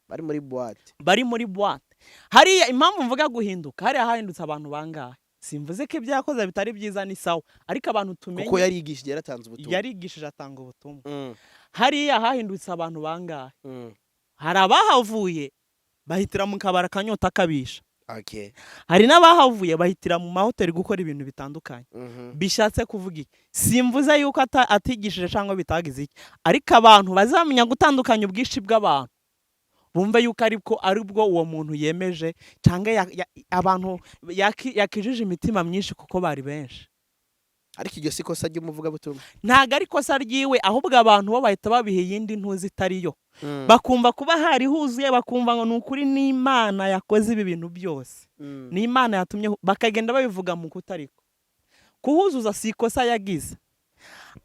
bari muri boîte. Bari muri boîte hariya. Impamvu mvuga guhinduka, hariya hahindutse abantu bangahe? Simvuze ko ibyo yakoze bitari byiza, ni sawa, ariko abantu tumenye Kuko yarigishije, yaratanze ubutumwa. Yarigishije, atanga ubutumwa. Hariya hahindutse abantu bangahe? Hari abahavuye bahitira mu kabari, akanyota kabisha. Hari n'abahavuye bahitira mu mahoteli gukora ibintu bitandukanye. Bishatse kuvuga iki? Simvuze yuko atigishije cyangwa bitagize iki, ariko abantu bazamenya gutandukanya ubwinshi bw'abantu, bumve yuko aribwo aribwo uwo muntu yemeje cyangwa abantu yakijije imitima myinshi kuko bari benshi. Ariko iryo si ikosa ry'umuvugabutumwa. Ntabwo ari ikosa ryiwe, ahubwo abantu bo bahita babiha iyindi ntuzi itari yo, bakumva kuba hari huzuye, bakumva ngo ni ukuri n'Imana yakoze ibi bintu byose, ni Imana yatumye, bakagenda babivuga mu kutariko. Kuhuzuza si ikosa yagize,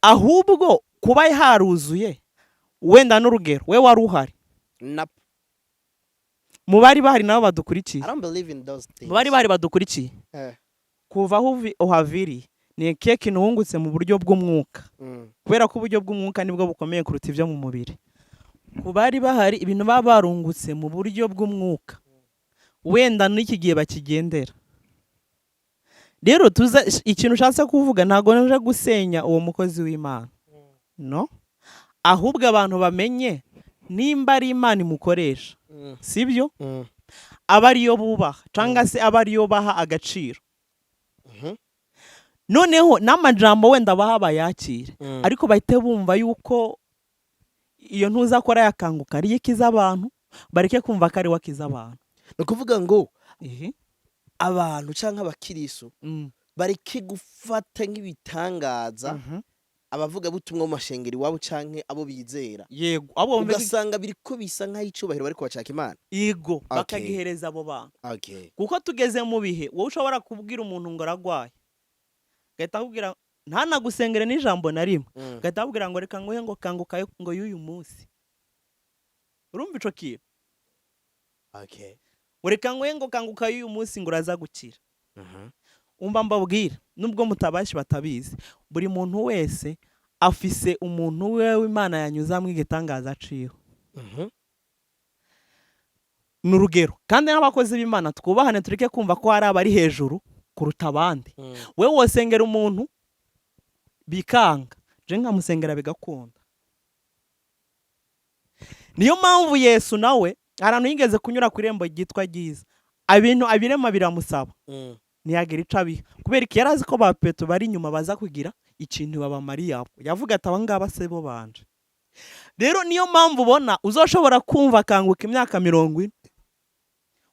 ahubwo kuba haruzuye, wenda n'urugero, we wari uhari, Na mu bari bahari nabo badukurikiye, I don't believe in those things. Mu bari bahari badukurikiye, kuva aho uhaviriye, ni ikihe kintu wungutse mu buryo bw'umwuka? Kubera ko uburyo bw'umwuka nibwo bukomeye kuruta ibyo mu mubiri. Ku bari bahari, ibintu baba barungutse mu buryo bw'umwuka, wenda n'iki gihe bakigendera. Rero tuza ikintu ushatse kuvuga, ntabwo nje gusenya uwo mukozi w'Imana, no, ahubwo abantu bamenye nimba ari Imana imukoresha, sibyo, aba ariyo bubaha cyangwa se aba ariyo baha agaciro. Noneho n'amajambo wenda baha bayakire, ariko bahite bumva yuko iyo ntuza akora yakanguka ariyo ikiza abantu, bareke kumva ko ari we akiza abantu. Ni ukuvuga ngo abantu cyangwa abakirisu bareke gufata nk'ibitangaza abavugabutumwa mu mashengero iwabo canke abo bizera. Yego, abo bumva. Ugasanga biriko bisa nk'aho icubahiro bariko bacaka Imana. Yego, bakagihereza abo bantu. Kuko tugeze mu bihe wowe ushobora kubwira umuntu ngo aragwaye, agahita akubwira, ntanagusengere n'ijambo na rimwe, agahita akubwira ngo reka nguhe ngo kanguka ngo y'uyu munsi. Urumva ico kintu? Ngo reka nguhe ngo kanguka y'uyu munsi, ngo uraza gukira. Umva mbabwira, nubwo mutabashi batabizi, buri muntu wese afise umuntu we w'Imana yanyuzamo igitangaza aciyeho. Ni urugero. Kandi n'abakozi b'Imana twubahane, tureke kumva ko hari abari hejuru kuruta abandi. We wosengera umuntu bikanga, je nkamusengera bigakunda. Niyo mpamvu Yesu nawe hari ahantu yigeze kunyura ku irembo ryitwa Ryiza, ibintu abirema biramusaba, ntiyagira ico abiha. Kubera iki? Yari azi ko ba Petero bari inyuma baza kugira ikintu babamariye. Abo yavuga ati: "Aba ngaba se bo banje?" Rero niyo mpamvu ubona uzoshobora kumva akanguka imyaka 40,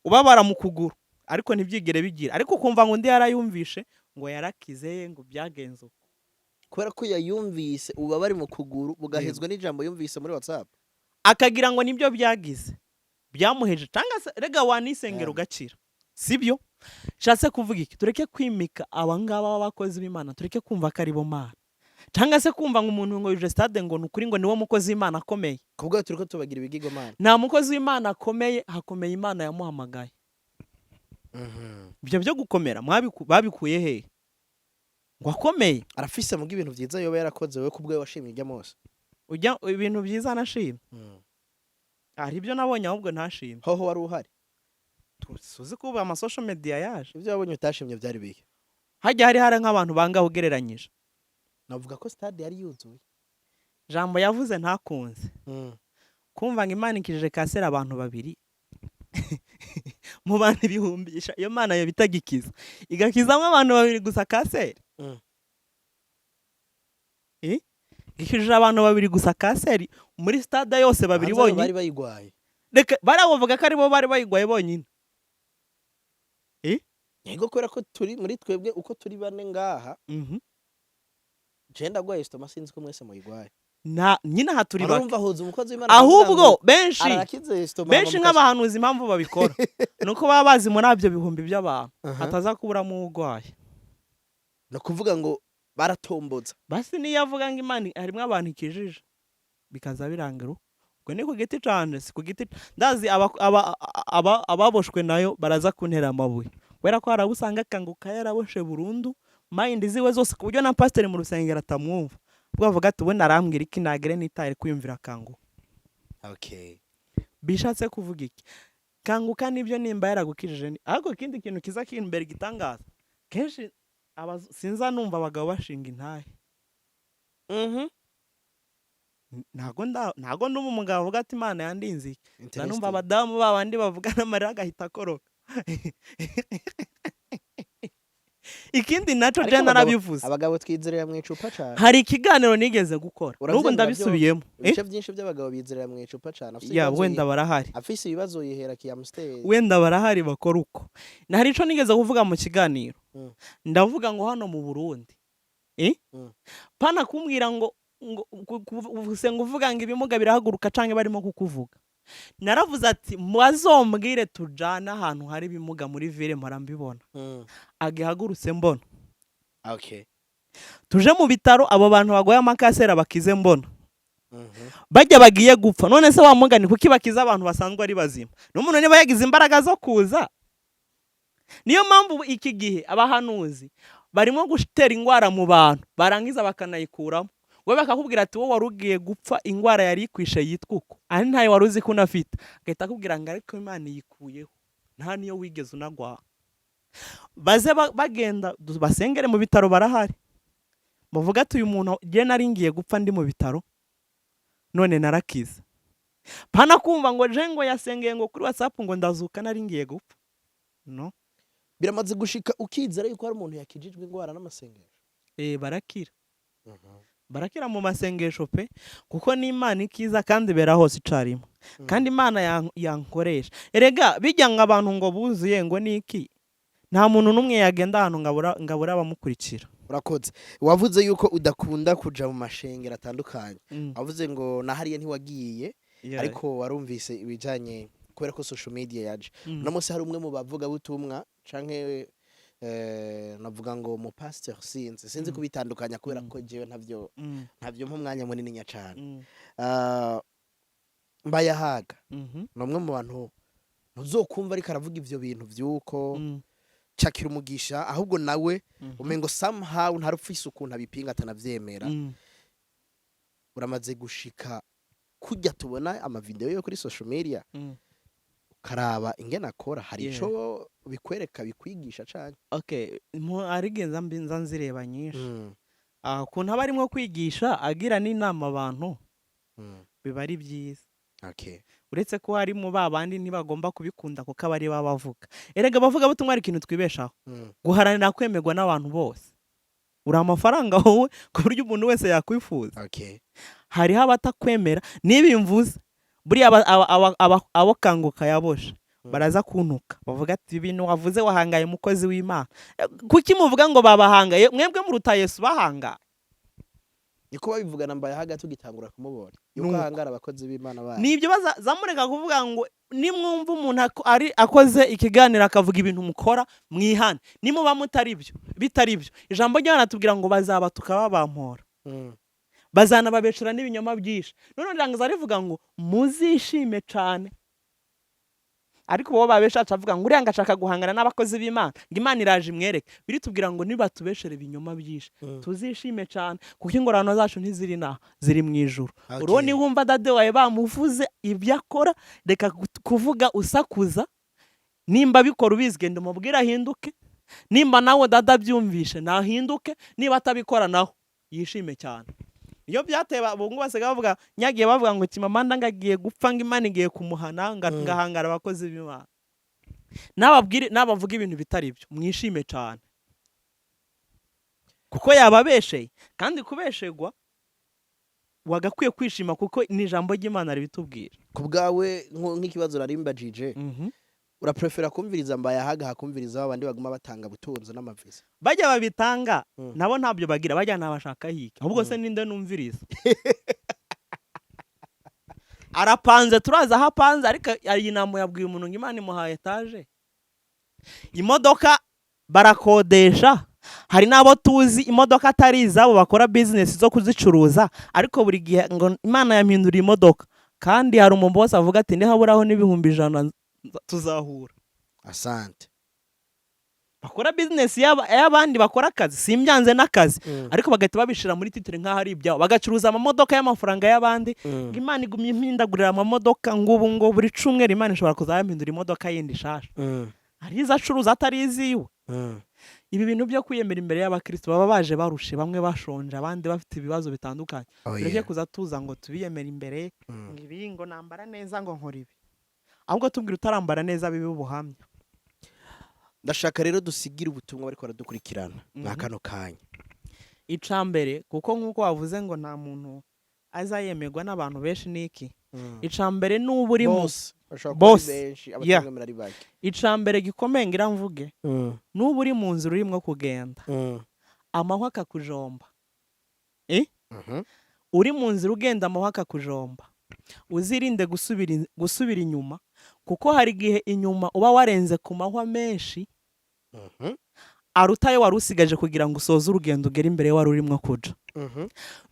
ubabara mu kuguru ariko ntibyigere bigira, ariko ukumva ngo undi yarayumvishe ngo yarakize, ngo byagenze uko. Kubera ko yayumvise, ububabare mu kuguru bugahezwa n'ijambo yumvise muri WhatsApp. Akagira ngo nibyo byagize byamuheje, cyangwa se rega wanisengera ugakira, sibyo? Nshatse kuvuga iki? Tureke kwimika abangaba b'abakozi b'Imana, tureke kumva ko ari bo Mana, cyangwa se kumva ngo umuntu ngo yuje stade ngo ni ukuri ngo niwo mukozi w'Imana akomeye. Kubwo turiko tubagira ibigirwamana. Nta mukozi w'Imana akomeye, hakomeye Imana yamuhamagaye. Ibyo byo gukomera babikuye hehe ngo akomeye? Arafise muga ibintu vyiza yoba yarakoze, wewe kubwe washimye ijya mose? Ujya ibintu byiza nashimye, hari ibyo nabonye ahubwo ntashimye. Hoho wari uhari? Suzi ko ubu ama social media yaje. Ibyo wabonye utashimye byari bihe? Hajya hari nk'abantu bangahe ugereranyije? Navuga ko stade yari yuzuye. Jambo yavuze ntakunze kumva ngo Imana ikijije kanseri abantu babiri mu bantu 1000. Iyo Mana yo bitagikiza, igakizamo abantu babiri gusa kanseri. Eh? Gikijije abantu babiri gusa kanseri muri stade yose, babiri Hanze aho bonyine. Bari bayigwaye. Reka bariya bavuga ko aribo bari bayigwaye bonyine. Yego, kubera ko turi muri twebwe uko turi bane ngaha, je ndagwaye estomac, sinzi ko mwese muyigwaye. Nta nyine aha turi bake. Urumva ahuza umukozi w'Imana akavuga Ahubwo ngo benshi arakize estomac. benshi nk'abahanuzi, impamvu babikora ni uko baba bazi muri ibyo bihumbi by'abantu hataza kuburamo urwaye. Ni ukuvuga ngo baratomboza. Basi niyo avuga ngo Imana harimo abantu ikijije, bikaza birangira uko. Ubwo ni ku giti canje, si ku giti ndazi ababoshwe nayo baraza kuntera amabuye, kubera ko hari abo usanga akanguka yaraboshe burundu mind ziwe zose, ku buryo na pasiteri mu rusengero atamwumva, ubwo bavuga ati: "Ubundi arambwira iki? Nagere nitaye kwiyumvira akanguka." Bishatse kuvuga iki? Kanguka nibyo, nimba yaragukijije ariko ikindi kintu kiza kimbere gitangaza kenshi, sinza numva abagabo bashinga intahe. Ntago ndumva umugabo avuga ati: "Imana yandinze iki." Nza numva Interesting. abadamu babandi bavuga n'amarira agahita akoroka. Ikindi naco, Ariko je narabivuze. Abagabo twizerera mu icupa cane. Hari ikiganiro nigeze gukora n'ubu Uravyemera? ndabisubiyemo. Ibice byinshi by'abagabo bizerera mu icupa cane. Afise Ya, ibibazo wenda barahari. Afise ibibazo yihera kiyamsteri. Wenda barahari bakora uko. Hari ico nigeze kuvuga mu kiganiro. Ndavuga ngo hano mu Burundi, pana kumbwira ngo gusenga uvuga ngo ibimuga birahaguruka canke barimo kukuvuga. Naravuze ati: "Bazombwire tujane ahantu hari ibimuga muri ville, mpora mbibona." Agihagurutse mbona. Tuje mu bitaro, abo bantu bagoye amakasera bakize mbona. Bajya bagiye gupfa. None se wamugani, kuki bakiza abantu basanzwe ari bazima? N'umuntu niba yagize imbaraga zo kuza. Niyo mpamvu iki gihe abahanuzi barimo gutera indwara mu bantu, barangiza bakanayikuramo. Wowe bakakubwira ati: "Wowe wari ugiye gupfa, indwara yari ikwishe yitwa uko, ari ntayo wari uzi ko unafite." Agahita akubwira ngo: "Ariko Imana iyikuyeho, nta niyo wigeze unagwaha." Baze bagenda basengere mu bitaro, barahari. Bavuga ati: "Uyu muntu njye nari ngiye gupfa ndi mu bitaro, none narakize." Pana kumva ngo je ngo yasengeye ngo kuri WhatsApp ngo ndazuka, nari ngiye gupfa, no. Biramaze gushika ukizera yuko hari umuntu yakijijwe indwara n'amasengesho? Eh, barakira. Barakira mu masengesho pe, kuko n'Imana ikiza kandi ibera hose icarimwe. Kandi Imana yankoresha. Erega bijya ngo abantu ngo buzuye ngo niki, nta muntu n'umwe yagenda ahantu ngo abura abamukurikira. Urakoze. Wavuze yuko udakunda kuja mu mashengero atandukanye. Wavuze ngo na hariya ntiwagiye, ariko warumvise ibijanye kubera ko social media yaje. Uno munsi hari umwe mu bavugabutumwa canke navuga ngo mu pasteur, sinzi kubitandukanya kubera ko jewe ntavyo ntavyo mpa umwanya munini nya cane. Ah, Mbayahaga ni umwe mu bantu ntuzokumva ariko aravuga ivyo bintu vy'uko cakira umugisha, ahubwo nawe umengo somehow ntarupfise ukuntu abipinga atanavyemera. Uramaze gushika kujya tubona amavideo yo kuri social media, ukaraba ingene akora, hari ico bikwereka, bikwigisha cane? Okay, arigenza mbi nza nzireba nyinshi. Ah, ukuntu aba arimo kwigisha, agira n'inama abantu, biba ari byiza. Uretse ko harimo ba bandi ntibagomba kubikunda, kuko aba ari bo bavuga. Erega abavugabutumwa hari ikintu twibeshaho, guharanira kwemerwa n'abantu bose. Uri amafaranga wowe ku buryo umuntu wese yakwifuza. Hariho abatakwemera. Niba imvuze buriya abo Kanguka yaboshe baraza kuntuka, bavuga ati: "Ibintu wavuze wahangaye umukozi w'Imana." Kuki muvuga ngo babahangaye? Mwebwe muruta Yesu bahangaye? Niko babivugana Mbayahaga tugitangura kumubona, yuko Nuko. ahangara abakozi b'Imana bayo. Nibyo, zamureka kuvuga ngo nimwumva umuntu ari akoze ikiganiro akavuga ibintu mukora, mwihane. Nimuba mutari byo, bitari byo, ijambo ry'Imana tubwira ngo bazabatuka babampora, bazanababeshera n'ibinyoma byinshi. None rirangiza rivuga ngo muzishime cane. Ariko bo babesha, avuga ngo uriya ngo ashaka guhangana n'abakozi b'Imana, ngo Imana iraje imwereke. Biritubwira ngo nibatubeshere ibinyoma byinshi, tuzishime cane, kuko ingororano zacu ntiziri naha, ziri mu ijuru. Uruwo niwumva dade wawe bamuvuze ibyo akora, reka kuvuga usakuza. Nimba bikora ubizi, genda umubwire ahinduke. Nimba nawe dada abyumvishe, nahinduke. Niba atabikora naho, yishime cyane. Iyo byateye ubu ngubu basigaye bavuga, nyagiye bavuga ngo Kimamanda ngo agiye gupfa, ngo Imana igiye kumuhana, ngo ngahangara abakozi b'Imana. Nababwire, nabavuga ibintu bitari byo, mwishime cyane, kuko yababesheye. Kandi kubeshegwa wagakwiye kwishima, kuko ni ijambo ry'Imana ribitubwira. Ku bwawe, nk'ikibazo nari mbajije, uraprefera kumviriza Mbayahaga hakumviriza abandi baguma batanga butunzi n'amavisa? Bajya babitanga, nabo ntabyo bagira, bajya nabashaka hiki. Ahubwo se ninde numviriza? Arapanze, turazi aho apanze, ariko iyi nama yabwiye umuntu ngo Imana imuhaye etaje, imodoka barakodesha. Hari n'abo tuzi imodoka atari izabo, bakora bizinesi zo kuzicuruza, ariko buri gihe ngo Imana yampinduriye imodoka. Kandi hari umuntu wese avuga ati ntihaburaho n'100,000 tuzahura. Asante. Bakora bizinesi y'abandi, bakora akazi, simbyanze n'akazi, ariko bagahita babishyira muri titre nk'aho ari ibyabo, bagacuruza amamodoka y'amafaranga y'abandi, ngo Imana igumye impindagurira amamodoka, ngo ubu ngo buri cyumweru Imana ishobora kuzayampindura imodoka yindi nshasha. Hari izo acuruza atari iziwe. Ibi bintu byo kwiyemera imbere y'abakristo, baba baje barushe, bamwe bashonje, abandi bafite ibibazo bitandukanye. Oh, Tureke yeah. kuza tuza ngo tubiyemere imbere, ngo ibi, ngo nambara neza, ngo nkora ibi. Ahubwo tubwira utarambara neza bibe ubuhamya. Ndashaka rero dusigire ubutumwa bariko baradukurikirana mwa kano kanya. Icambere, kuko nk'uko wavuze ngo nta muntu azayemerwa n'abantu benshi, niki icambere n'uba uri mu Bose bashobora kuba ari Bose. benshi, abatamwemera ari bake. Icambere gikomeye ngira mvuge, n'uba uri mu nzira urimo kugenda, amahwa akakujomba, uri mu nzira ugenda amahwa akakujomba, uzirinde gusubira inyuma, kuko hari igihe inyuma uba warenze ku mahwa menshi aruta ayo wari usigaje kugira ngo usoze urugendo ugere imbere wari urimo kuja.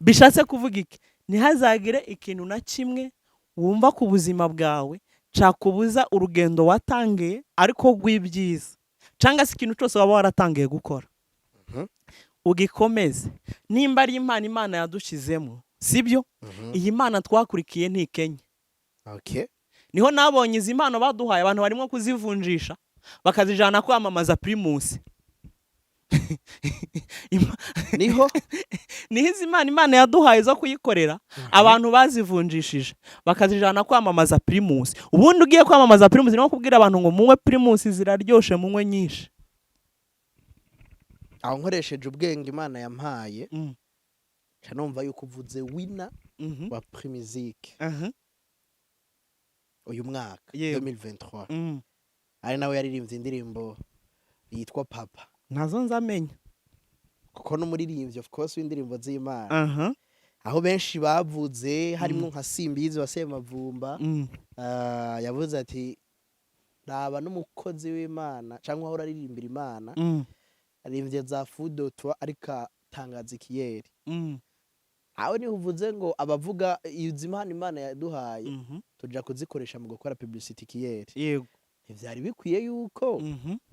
Bishatse kuvuga iki? Ntihazagire ikintu na kimwe wumva ku buzima bwawe cyakubuza urugendo watangiye ariko rw'ibyiza, cyangwa se ikintu cyose waba waratangiye gukora, ugikomeze. Nimba ari impano Imana yadushyizemo, sibyo? Iyi Mana twakurikiye ntikenye. Niho nabonye izi mpano baduhaye, abantu barimo kuzivunjisha bakazijana kwamamaza Primus. Niho Niho izi mpano Imana yaduhaye zo kuyikorera, abantu bazivunjishije bakazijana kwamamaza Primus. Ubundi ugiye kwamamaza Primus ni nko kubwira abantu ngo munywe Primus, ziraryoshe, munywe nyinshi. Aho nkoresheje ubwenge Imana yampaye, nca numva yuko uvuze winner wa Primusic uyu mwaka 2023, ari nawe yaririmbye indirimbo yitwa Papa. Ntazo nzamenya. Kuko n'umuririmbyi, of course, w'indirimbo z'Imana, aho benshi bavuze harimo nka Simbizi wa Semavumba, yavuze ati raba n'umukozi w'Imana cyangwa ahora aririmbira Imana, aririmbye za fudotwa, ariko atangaza ikiyeri. Aho niho uvuze ngo abavuga izi mpano Imana yaduhaye, tuja kuzikoresha mu gukora publicity ikiyeri. Ntivyari bikwiye yuko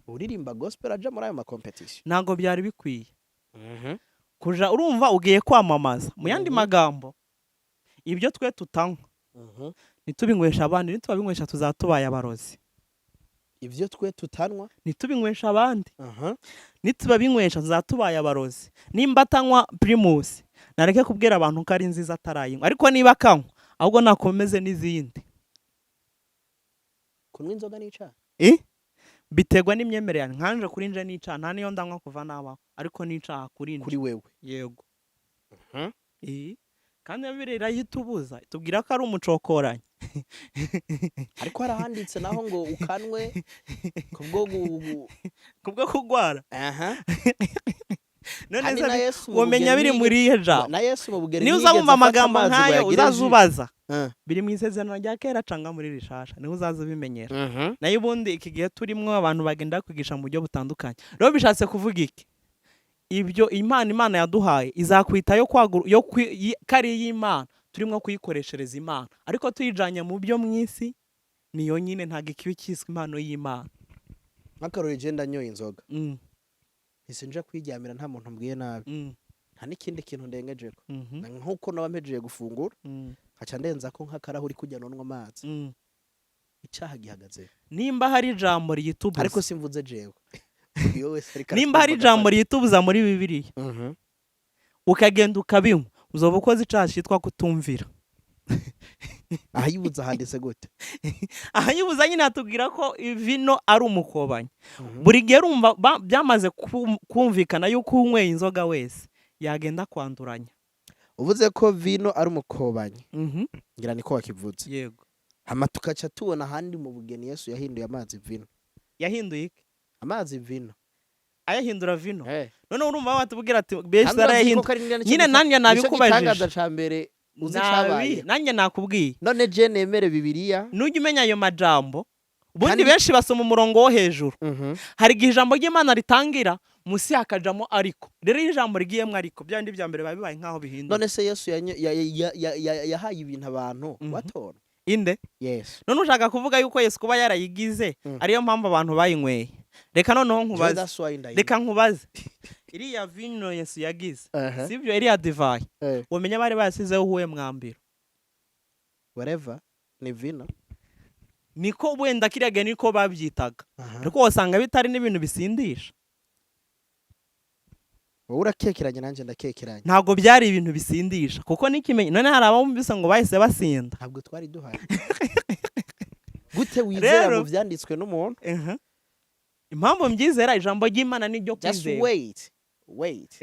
uririmba gospel aja muri ayo ma competition? Ntabwo byari bikwiye kuja. Urumva ugiye kwamamaza, mu yandi magambo, ibyo twe tutanywa ntitubinywesha abandi. Nitubabinywesha tuzaba tubaye abarozi. Ivyo twe tutanywa ntitubinywesha abandi. Nitubabinywesha tuzaba tubaye abarozi. Nimba atanywa Primus, nareke kubwira abantu ko ari nziza atarayinywa. Ariko niba akanywa, ahubwo nakomeze n'izindi. Kunywa inzoga n'icaha? Eh? Biterwa n'imyemerere yanjye. Nkanje kuri nje n'icaha, nta niyo ndanywa kuva nabaho, ariko n'icaha kuri nje. Kuri wewe? Yego. Eh, kandi Bibiliya irayitubuza, itubwira ko ari umucokoranyi. Ariko harahanditse naho ngo ukanwe kubwo Kubwo kugwara. Aha. None Kandi se na Yesu mu womenya bugeni biri muri iyihe jambo? Na Yesu mu bugeni Niba uza ntiyigeze wumva afata amagambo amazi ngo nk'ayo, ayagire uzaza jus. ubaza biri mu Isezerano rya Kera canga muri rishasha, niho uzaza ubimenyera. Nayo ubundi iki gihe turimo, abantu bagenda kwigisha mu buryo butandukanye. Rero bishatse kuvuga iki? Ibyo Imana yaduhaye izakwita yo kwagura yo ko ari iy'Imana, turimo kuyikoreshereza Imana, ariko tuyijanye mu byo mu isi, niyo nyine ntabwo ikiba kiswe impano y'Imana. Nk'akarorero, je ndanyoye inzoga, ntisinja kwiryamira nta muntu mbwiye nabi, nta n'ikindi kintu ndengejeko, nk'uko naba mpejeje gufungura, nkaca ndenza ko nk'akarahuri kujya nonwa amazi. Icaha gihagaze? Nimba hari ijambo riyitubuza, Ariko simvuze jewe, iyo wese ariko nimba hari aratwumva ijambo agafata. riyitubuza muri Bibiliya, ukagenda ukabinywa, uzoba ukoze icaha cyitwa kutumvira. Ahayibuza handitse gute? Ahayibuza nyine hatubwira ko vino ari umukobanyi. Buri gihe urumva byamaze kumvikana yuko unyweye inzoga wese yagenda kwanduranya. Uvuze ko vino ari umukobanyi, ngira niko wakivuze? Yego. Hama tukaca tubona ahandi mu bugeni Yesu yahinduye amazi vino. Yahinduye iki? Amazi vino. Ayahindura vino. Eh. Noneho urumva batubwira ati mbese Kandi urazi ko arayahindura ari nicyo nyine. Nanjye nicyo nabikubajije. gitangaza ca mbere. Uzi Nabi, icabaye? Nanjye nakubwiye. None je nemere Bibiliya? Nujya umenya ayo majambo ubundi, benshi basoma umurongo wo hejuru. Hari igihe ijambo ry'Imana ritangira, munsi hakajamo ariko. Rero iyo ijambo rigiyemo ariko, bya bindi bya mbere biba bibaye nk'aho bihinduka. None se Yesu yahaye ibintu abantu batora? Inde? Yesu. None ushaka kuvuga yuko Yesu kuba yarayigize ariyo mpamvu abantu bayinyweye? Reka noneho Jewe nkubaze. That's why ndayinywa. Reka nkubaze, iriya vino Yesu yagize, sibyo, iriya divayi, wamenya bari basizeho uhuye mwambiro? Whatever, ni vino. Niko wenda kiriya gihe niko babyitaga, ariko wasanga bitari n'ibintu bisindisha. Wowe urakekeranye, nanjye ndakekeranye. Ntabwo byari ibintu bisindisha, kuko n'ikimenyi none hari abumvise ngo bahise basinda. Ntabwo twari duhari. Gute wizera Rero mu vyanditswe n'umuntu? Impamvu mbyizera, ijambo ry'Imana ni ryo Just kwizera. wait, wait.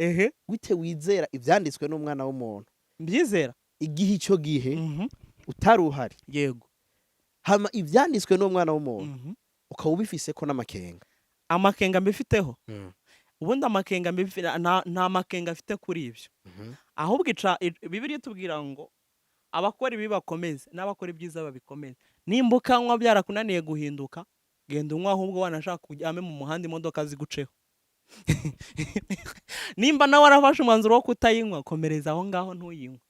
Gute wizera ivyanditswe n'umwana w'umuntu Mbyizera. igihe icyo gihe utari uhari, hama ivyanditswe n'umwana w'umuntu ukaba ubifise ko n'amakenga? Amakenga mbifiteho? Ubundi amakenga mbifite, nta makenga afite kuri ibyo. Ahubwo ica Bibiliya itubwira ngo abakora ibi bakomeze, n'abakora ibyiza babikomeze. Nimba ukanywa byarakunaniye guhinduka, genda unywa, ahubwo wanashaka uryame mu muhanda imodoka ziguceho. Nimba nawe warafashe umwanzuro wo kutayinywa, komereza aho ngaho, ntuyinywe.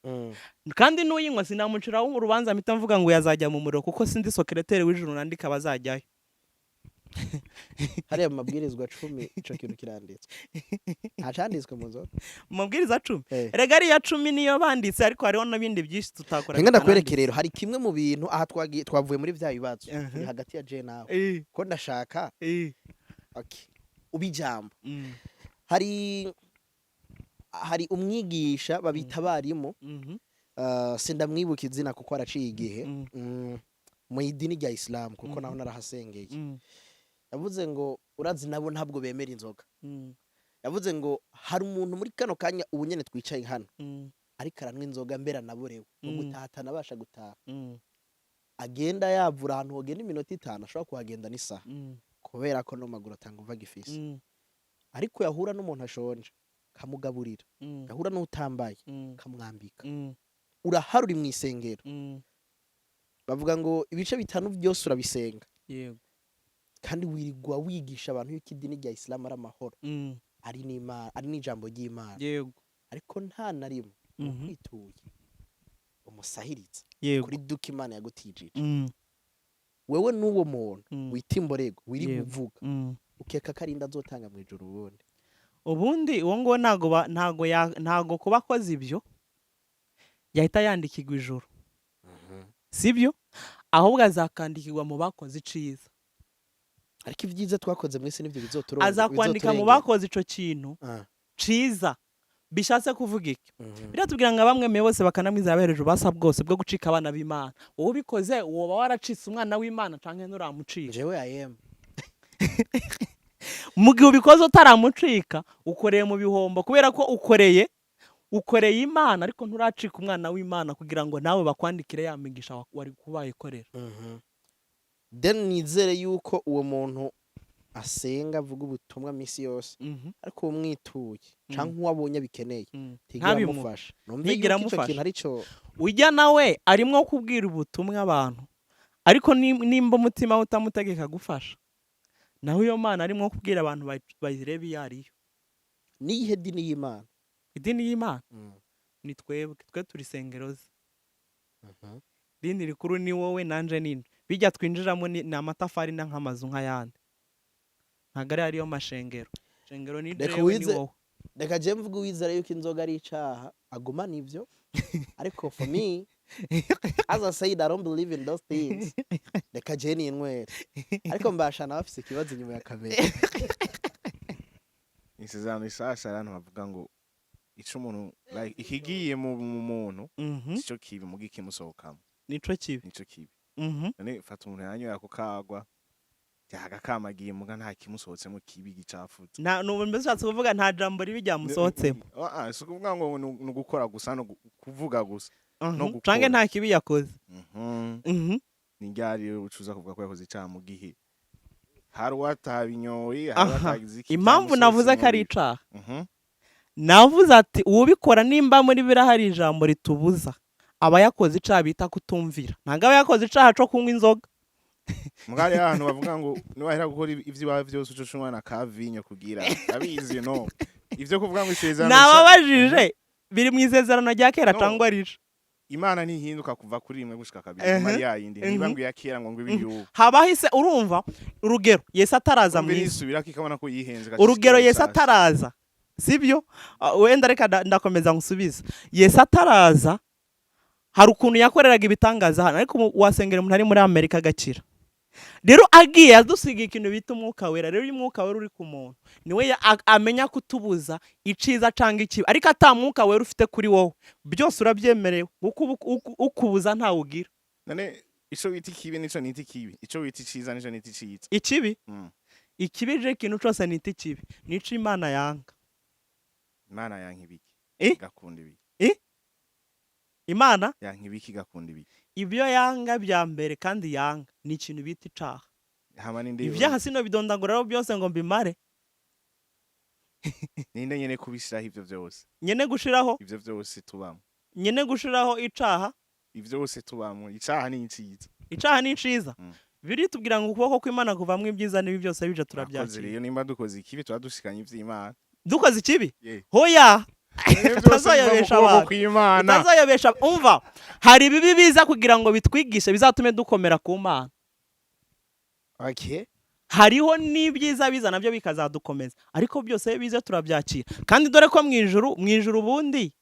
Kandi n'uyinywa sinamuciraho urubanza mpita mvuga ngo yazajya mu muriro, kuko sindi secrétaire w'ijuru nandika abazajyayo. Hariya mu mabwirizwa 10 ico kintu kiranditswe? Nta canditswe mu nzoga. Mu mabwiriza 10? Erega ariya 10 niyo banditse, ariko hariho n'ibindi byinshi tutakora Nkenga ndakwereke. bitananditse. Rero hari kimwe mu bintu aha twagiye, twavuye muri vya bibazo turi hagati ya je nawe, ko ndashaka okay, ubijambo. Hari umwigisha babita abarimu, sindamwibuka izina kuko araciye igihe, mu idini rya Islam, kuko naho narahasengeye. Yavuze ngo, urazi nabo ntabwo bemera inzoga. Yavuze ngo hari umuntu muri kano kanya ubu nyene twicaye hano ariko aranywa inzoga, mbere anaborewe mu gutaha atanabasha gutaha, agenda yavura ahantu hogenda iminota 5, ashobora kuhagenda n'isaha, kubera ko no maguru atanga uva agifise, ariko yahura n'umuntu ashonje kamugaburira, yahura n'utambaye kamwambika. Urahari uri mu isengero, bavuga ngo ibice bitanu byose urabisenga, kandi wirirwa wigisha abantu yuko idini rya Isilamu ari amahoro, ari n'Imana, ari n'ijambo ry'Imana, ariko nta na rimwe ukwituye umusahiritse kuri duka Imana yagutijije. Wewe n'uwo muntu wita imborego wirirwa uvuga, ukeka ko arinda azotanga mu ijuru ubundi? Ubundi uwo nguwo ntago kuba akoze ibyo yahita yandikirwa ijuru, sibyo? Ahubwo azakandikirwa mu bakoze iciza. Ariko ibyiza twakoze mu isi nibyo bizoturongo. Azakwandika mu bakoze ico kintu ciza. Bishatse kuvuga iki? Biratubwira ngo abamwemeye bose bakanamwizera bahereje ububasha bwose bwo gucika abana b'Imana. Wowe ubikoze, woba waracitse umwana w'Imana canke nturamucika? Jewe I am. Mu gihe ubikoze utaramucika, ukoreye mu bihombo, kubera ko ukoreye Imana ariko nturacika umwana w'Imana kugira ngo nawe bakwandikire ya migisha wari kubayikorera. Then nizere yuko uwo muntu asenga, avuga ubutumwa misi yose, ariko uwo mwituye canke uwo abonye abikeneye ntigera Ntabimuhe. amufasha, numve Ntigera yuko ico amufasha. kintu arico. Ujya nawe arimwo kubwira ubutumwa abantu, ariko nimba umutima we utamutegeka gufasha, nawe iyo Mana arimwo kubwira abantu bayirebe iyo ariyo. Niyihe dini y'Imana? Idini y'Imana ni twebwe, twe turi sengero ze. Idini rikuru ni wowe nanje nini. Bijya twinjiramo ni amatafari na nk'amazu nk'ayandi, ntabwo ari ariyo mashengero. Shengero ni Reka jewe, ni wize- wowe. Reka je mvuga, uwizera yuko inzoga ari icaha agumana ivyo, ariko for me, as I said, I don't believe in those things. Reka je ninywere, ariko mbasha nawe afise ikibazo inyuma ya kamera. Isezerano rishasha, abantu bavuga ngo ico umuntu, like, ikigiye mu muntu sico kibi, muga ikimusohokamo Nico kibi. nico kibi. None fata umuntu yanyoye ako kagwa, yagakamagiye, muga nta kimusohotsemo kibi gicafutse. Nta nubu mbese ushatse kuvuga nta jambo ribi ryamusohotsemo? Ah, ah, si ukuvuga ngo ni ugukora gusa no kuvuga gusa no gukora. Canke nta kibi yakoze. Ni ryari ucuza kuvuga ko yakoze icaha, mu gihe hari uwatabinyoye, hari uwatagize iki Impamvu navuze ko ari byamusohotsemo? icaha, bibi? Navuze ati uwubikora, nimba muri biriya hari ijambo ritubuza, Aba yakoze icaha bita kutumvira, ntabwo aba yakoze icaha co kunywa inzoga. Mugari ahantu bavuga ngo niwahera gukora ivy'iwawe vyose, uco unywa na ka vinyo kugira abizi. No ivyo kuvuga ngo isezerano Nababajije, biri mu Isezerano rya Kera No. cangwa rije? Imana ntihinduka kuva kuri rimwe gushika kabiri. Kuma ari yayindi, niba ngo iya kera ngo ibe iy'ubu. Habaho ise, urumva, urugero Yesu ataraza mu Umva, isi. irisubirako ikabona ko yihenze. Urugero, Yesu ataraza, sibyo? Ah, wenda reka ndakomeza nkusubize. Yesu ataraza hari ukuntu yakoreraga ibitangaza hano, ariko wasengera umuntu ari muri Amerika agakira. Rero agiye adusiga ikintu bita Umwuka Wera. Rero iyo Umwuka Wera uri ku muntu, niwe amenya kutubuza iciza cyangwa ikibi. Ariko ata Mwuka Wera ufite kuri wowe, byose urabyemerewe, kuko ukubuza ntawe ugira. None ico wita ikibi nico nita ikibi, ico wita iciza nico nita iciza? Ikibi? Ikibi je, ikintu cyose nita ikibi nico Imana yanga. Imana yanka ibiki? Eh? Igakunda ibiki? Imana Yanka ibiki, igakunda ibiki? Ibyo yanga bya mbere kandi yanga ni ikintu bita icaha. Hama ninde? Ibyaha sino bidondagura rero byose ngo mbimare. Ninde nyene kubishiraho ivyo vyose? Nyene gushiraho? Ivyo vyose tubamo. Nyene gushiraho icaha? Ivyo byose tubamo, icaha ni iciza? Icaha ni iciza. Biri tubwira ngo ukuboko kw'Imana kuvamwo ibyiza n'ibi byose bije. Akoze. Turabyakira. Rero nimba dukoze ikibi, tuba dushikanye ivy'Imana. Dukoze ikibi? Yeah. Hoya. Ivyo byose biva mu Utazoyobesha kuboko abantu. kw'Imana. Utazoyobesha. Umva, hari ibibi biza kugira ngo bitwigishe, bizatume dukomera ku Mana. Hariho n'ibyiza biza nabyo bikazadukomeza, ariko byose iyo bize turabyakira. Kandi dore ko mu ijuru ubundi,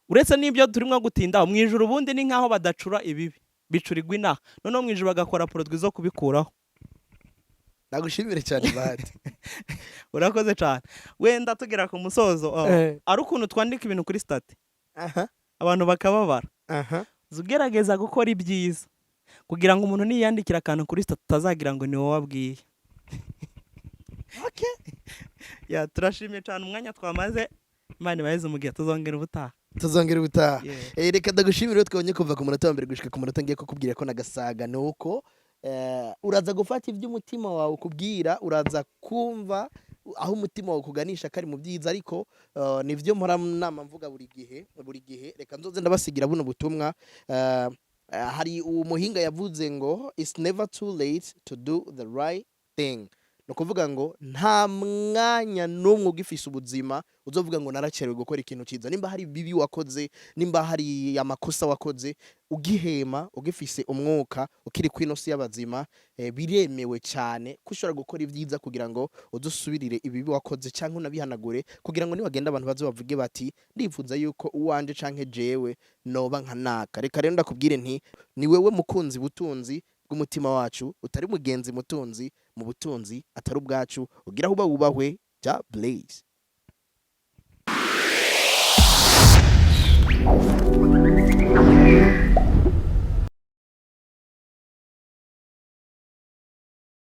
uretse n'ibyo turimo gutindaho, mu ijuru ubundi ni nk'aho badacura ibibi, bicurirwa inaha, noneho mu ijuru bagakora produit zo kubikuraho. Nagushimire cyane, Bahati. Urakoze cyane. Wenda tugera ku musozo, oh, ari ukuntu twandika ibintu kuri statut, abantu bakababara. Uza ugerageza gukora ibyiza kugira ngo umuntu niyandikira akantu kuri statut atazagira ngo ni wowe wabwiye. Ya, turashimye cyane umwanya twamaze. Imana ibaheze umugihe, tuzongera ubutaha. Tuzongera ubutaha. Yeah. Reka ndagushimire rero, twabonye kuva ku munota wa mbere gushika ku munota ngiye kukubwira ko nagasaga. Nuko uraza gufata ibyo umutima wawe ukubwira, uraza kumva aho umutima wawe ukuganisha kari mu byiza. Ariko nivyo mpora nama mvuga buri gihe, buri gihe. Reka nzoze ndabasigira buno butumwa. Hari umuhinga yavuze ngo "It's never too late to do the right thing." Ni ukuvuga ngo nta mwanya n'umwe ugifise ubuzima uzovuga ngo naracerewe gukora ikintu cyiza. Nimba hari bibi wakoze, nimba hari amakosa wakoze, ugihema, ugifise umwuka, ukiri kwino si y'abazima, biremewe cyane ko ushobora gukora ibyiza kugira ngo udusubirire ibibi wakoze cyangwa unabihanagure, kugira ngo niwagenda abantu baze bavuge bati ndifuza yuko uwanje canke jewe noba nka naka. Reka rero ndakubwire nti ni wewe mukunzi butunzi bw'umutima wacu, utari mugenzi mutunzi mu butunzi atari ubwacu. Ugira aho uba wubahwe. Ja Blaze.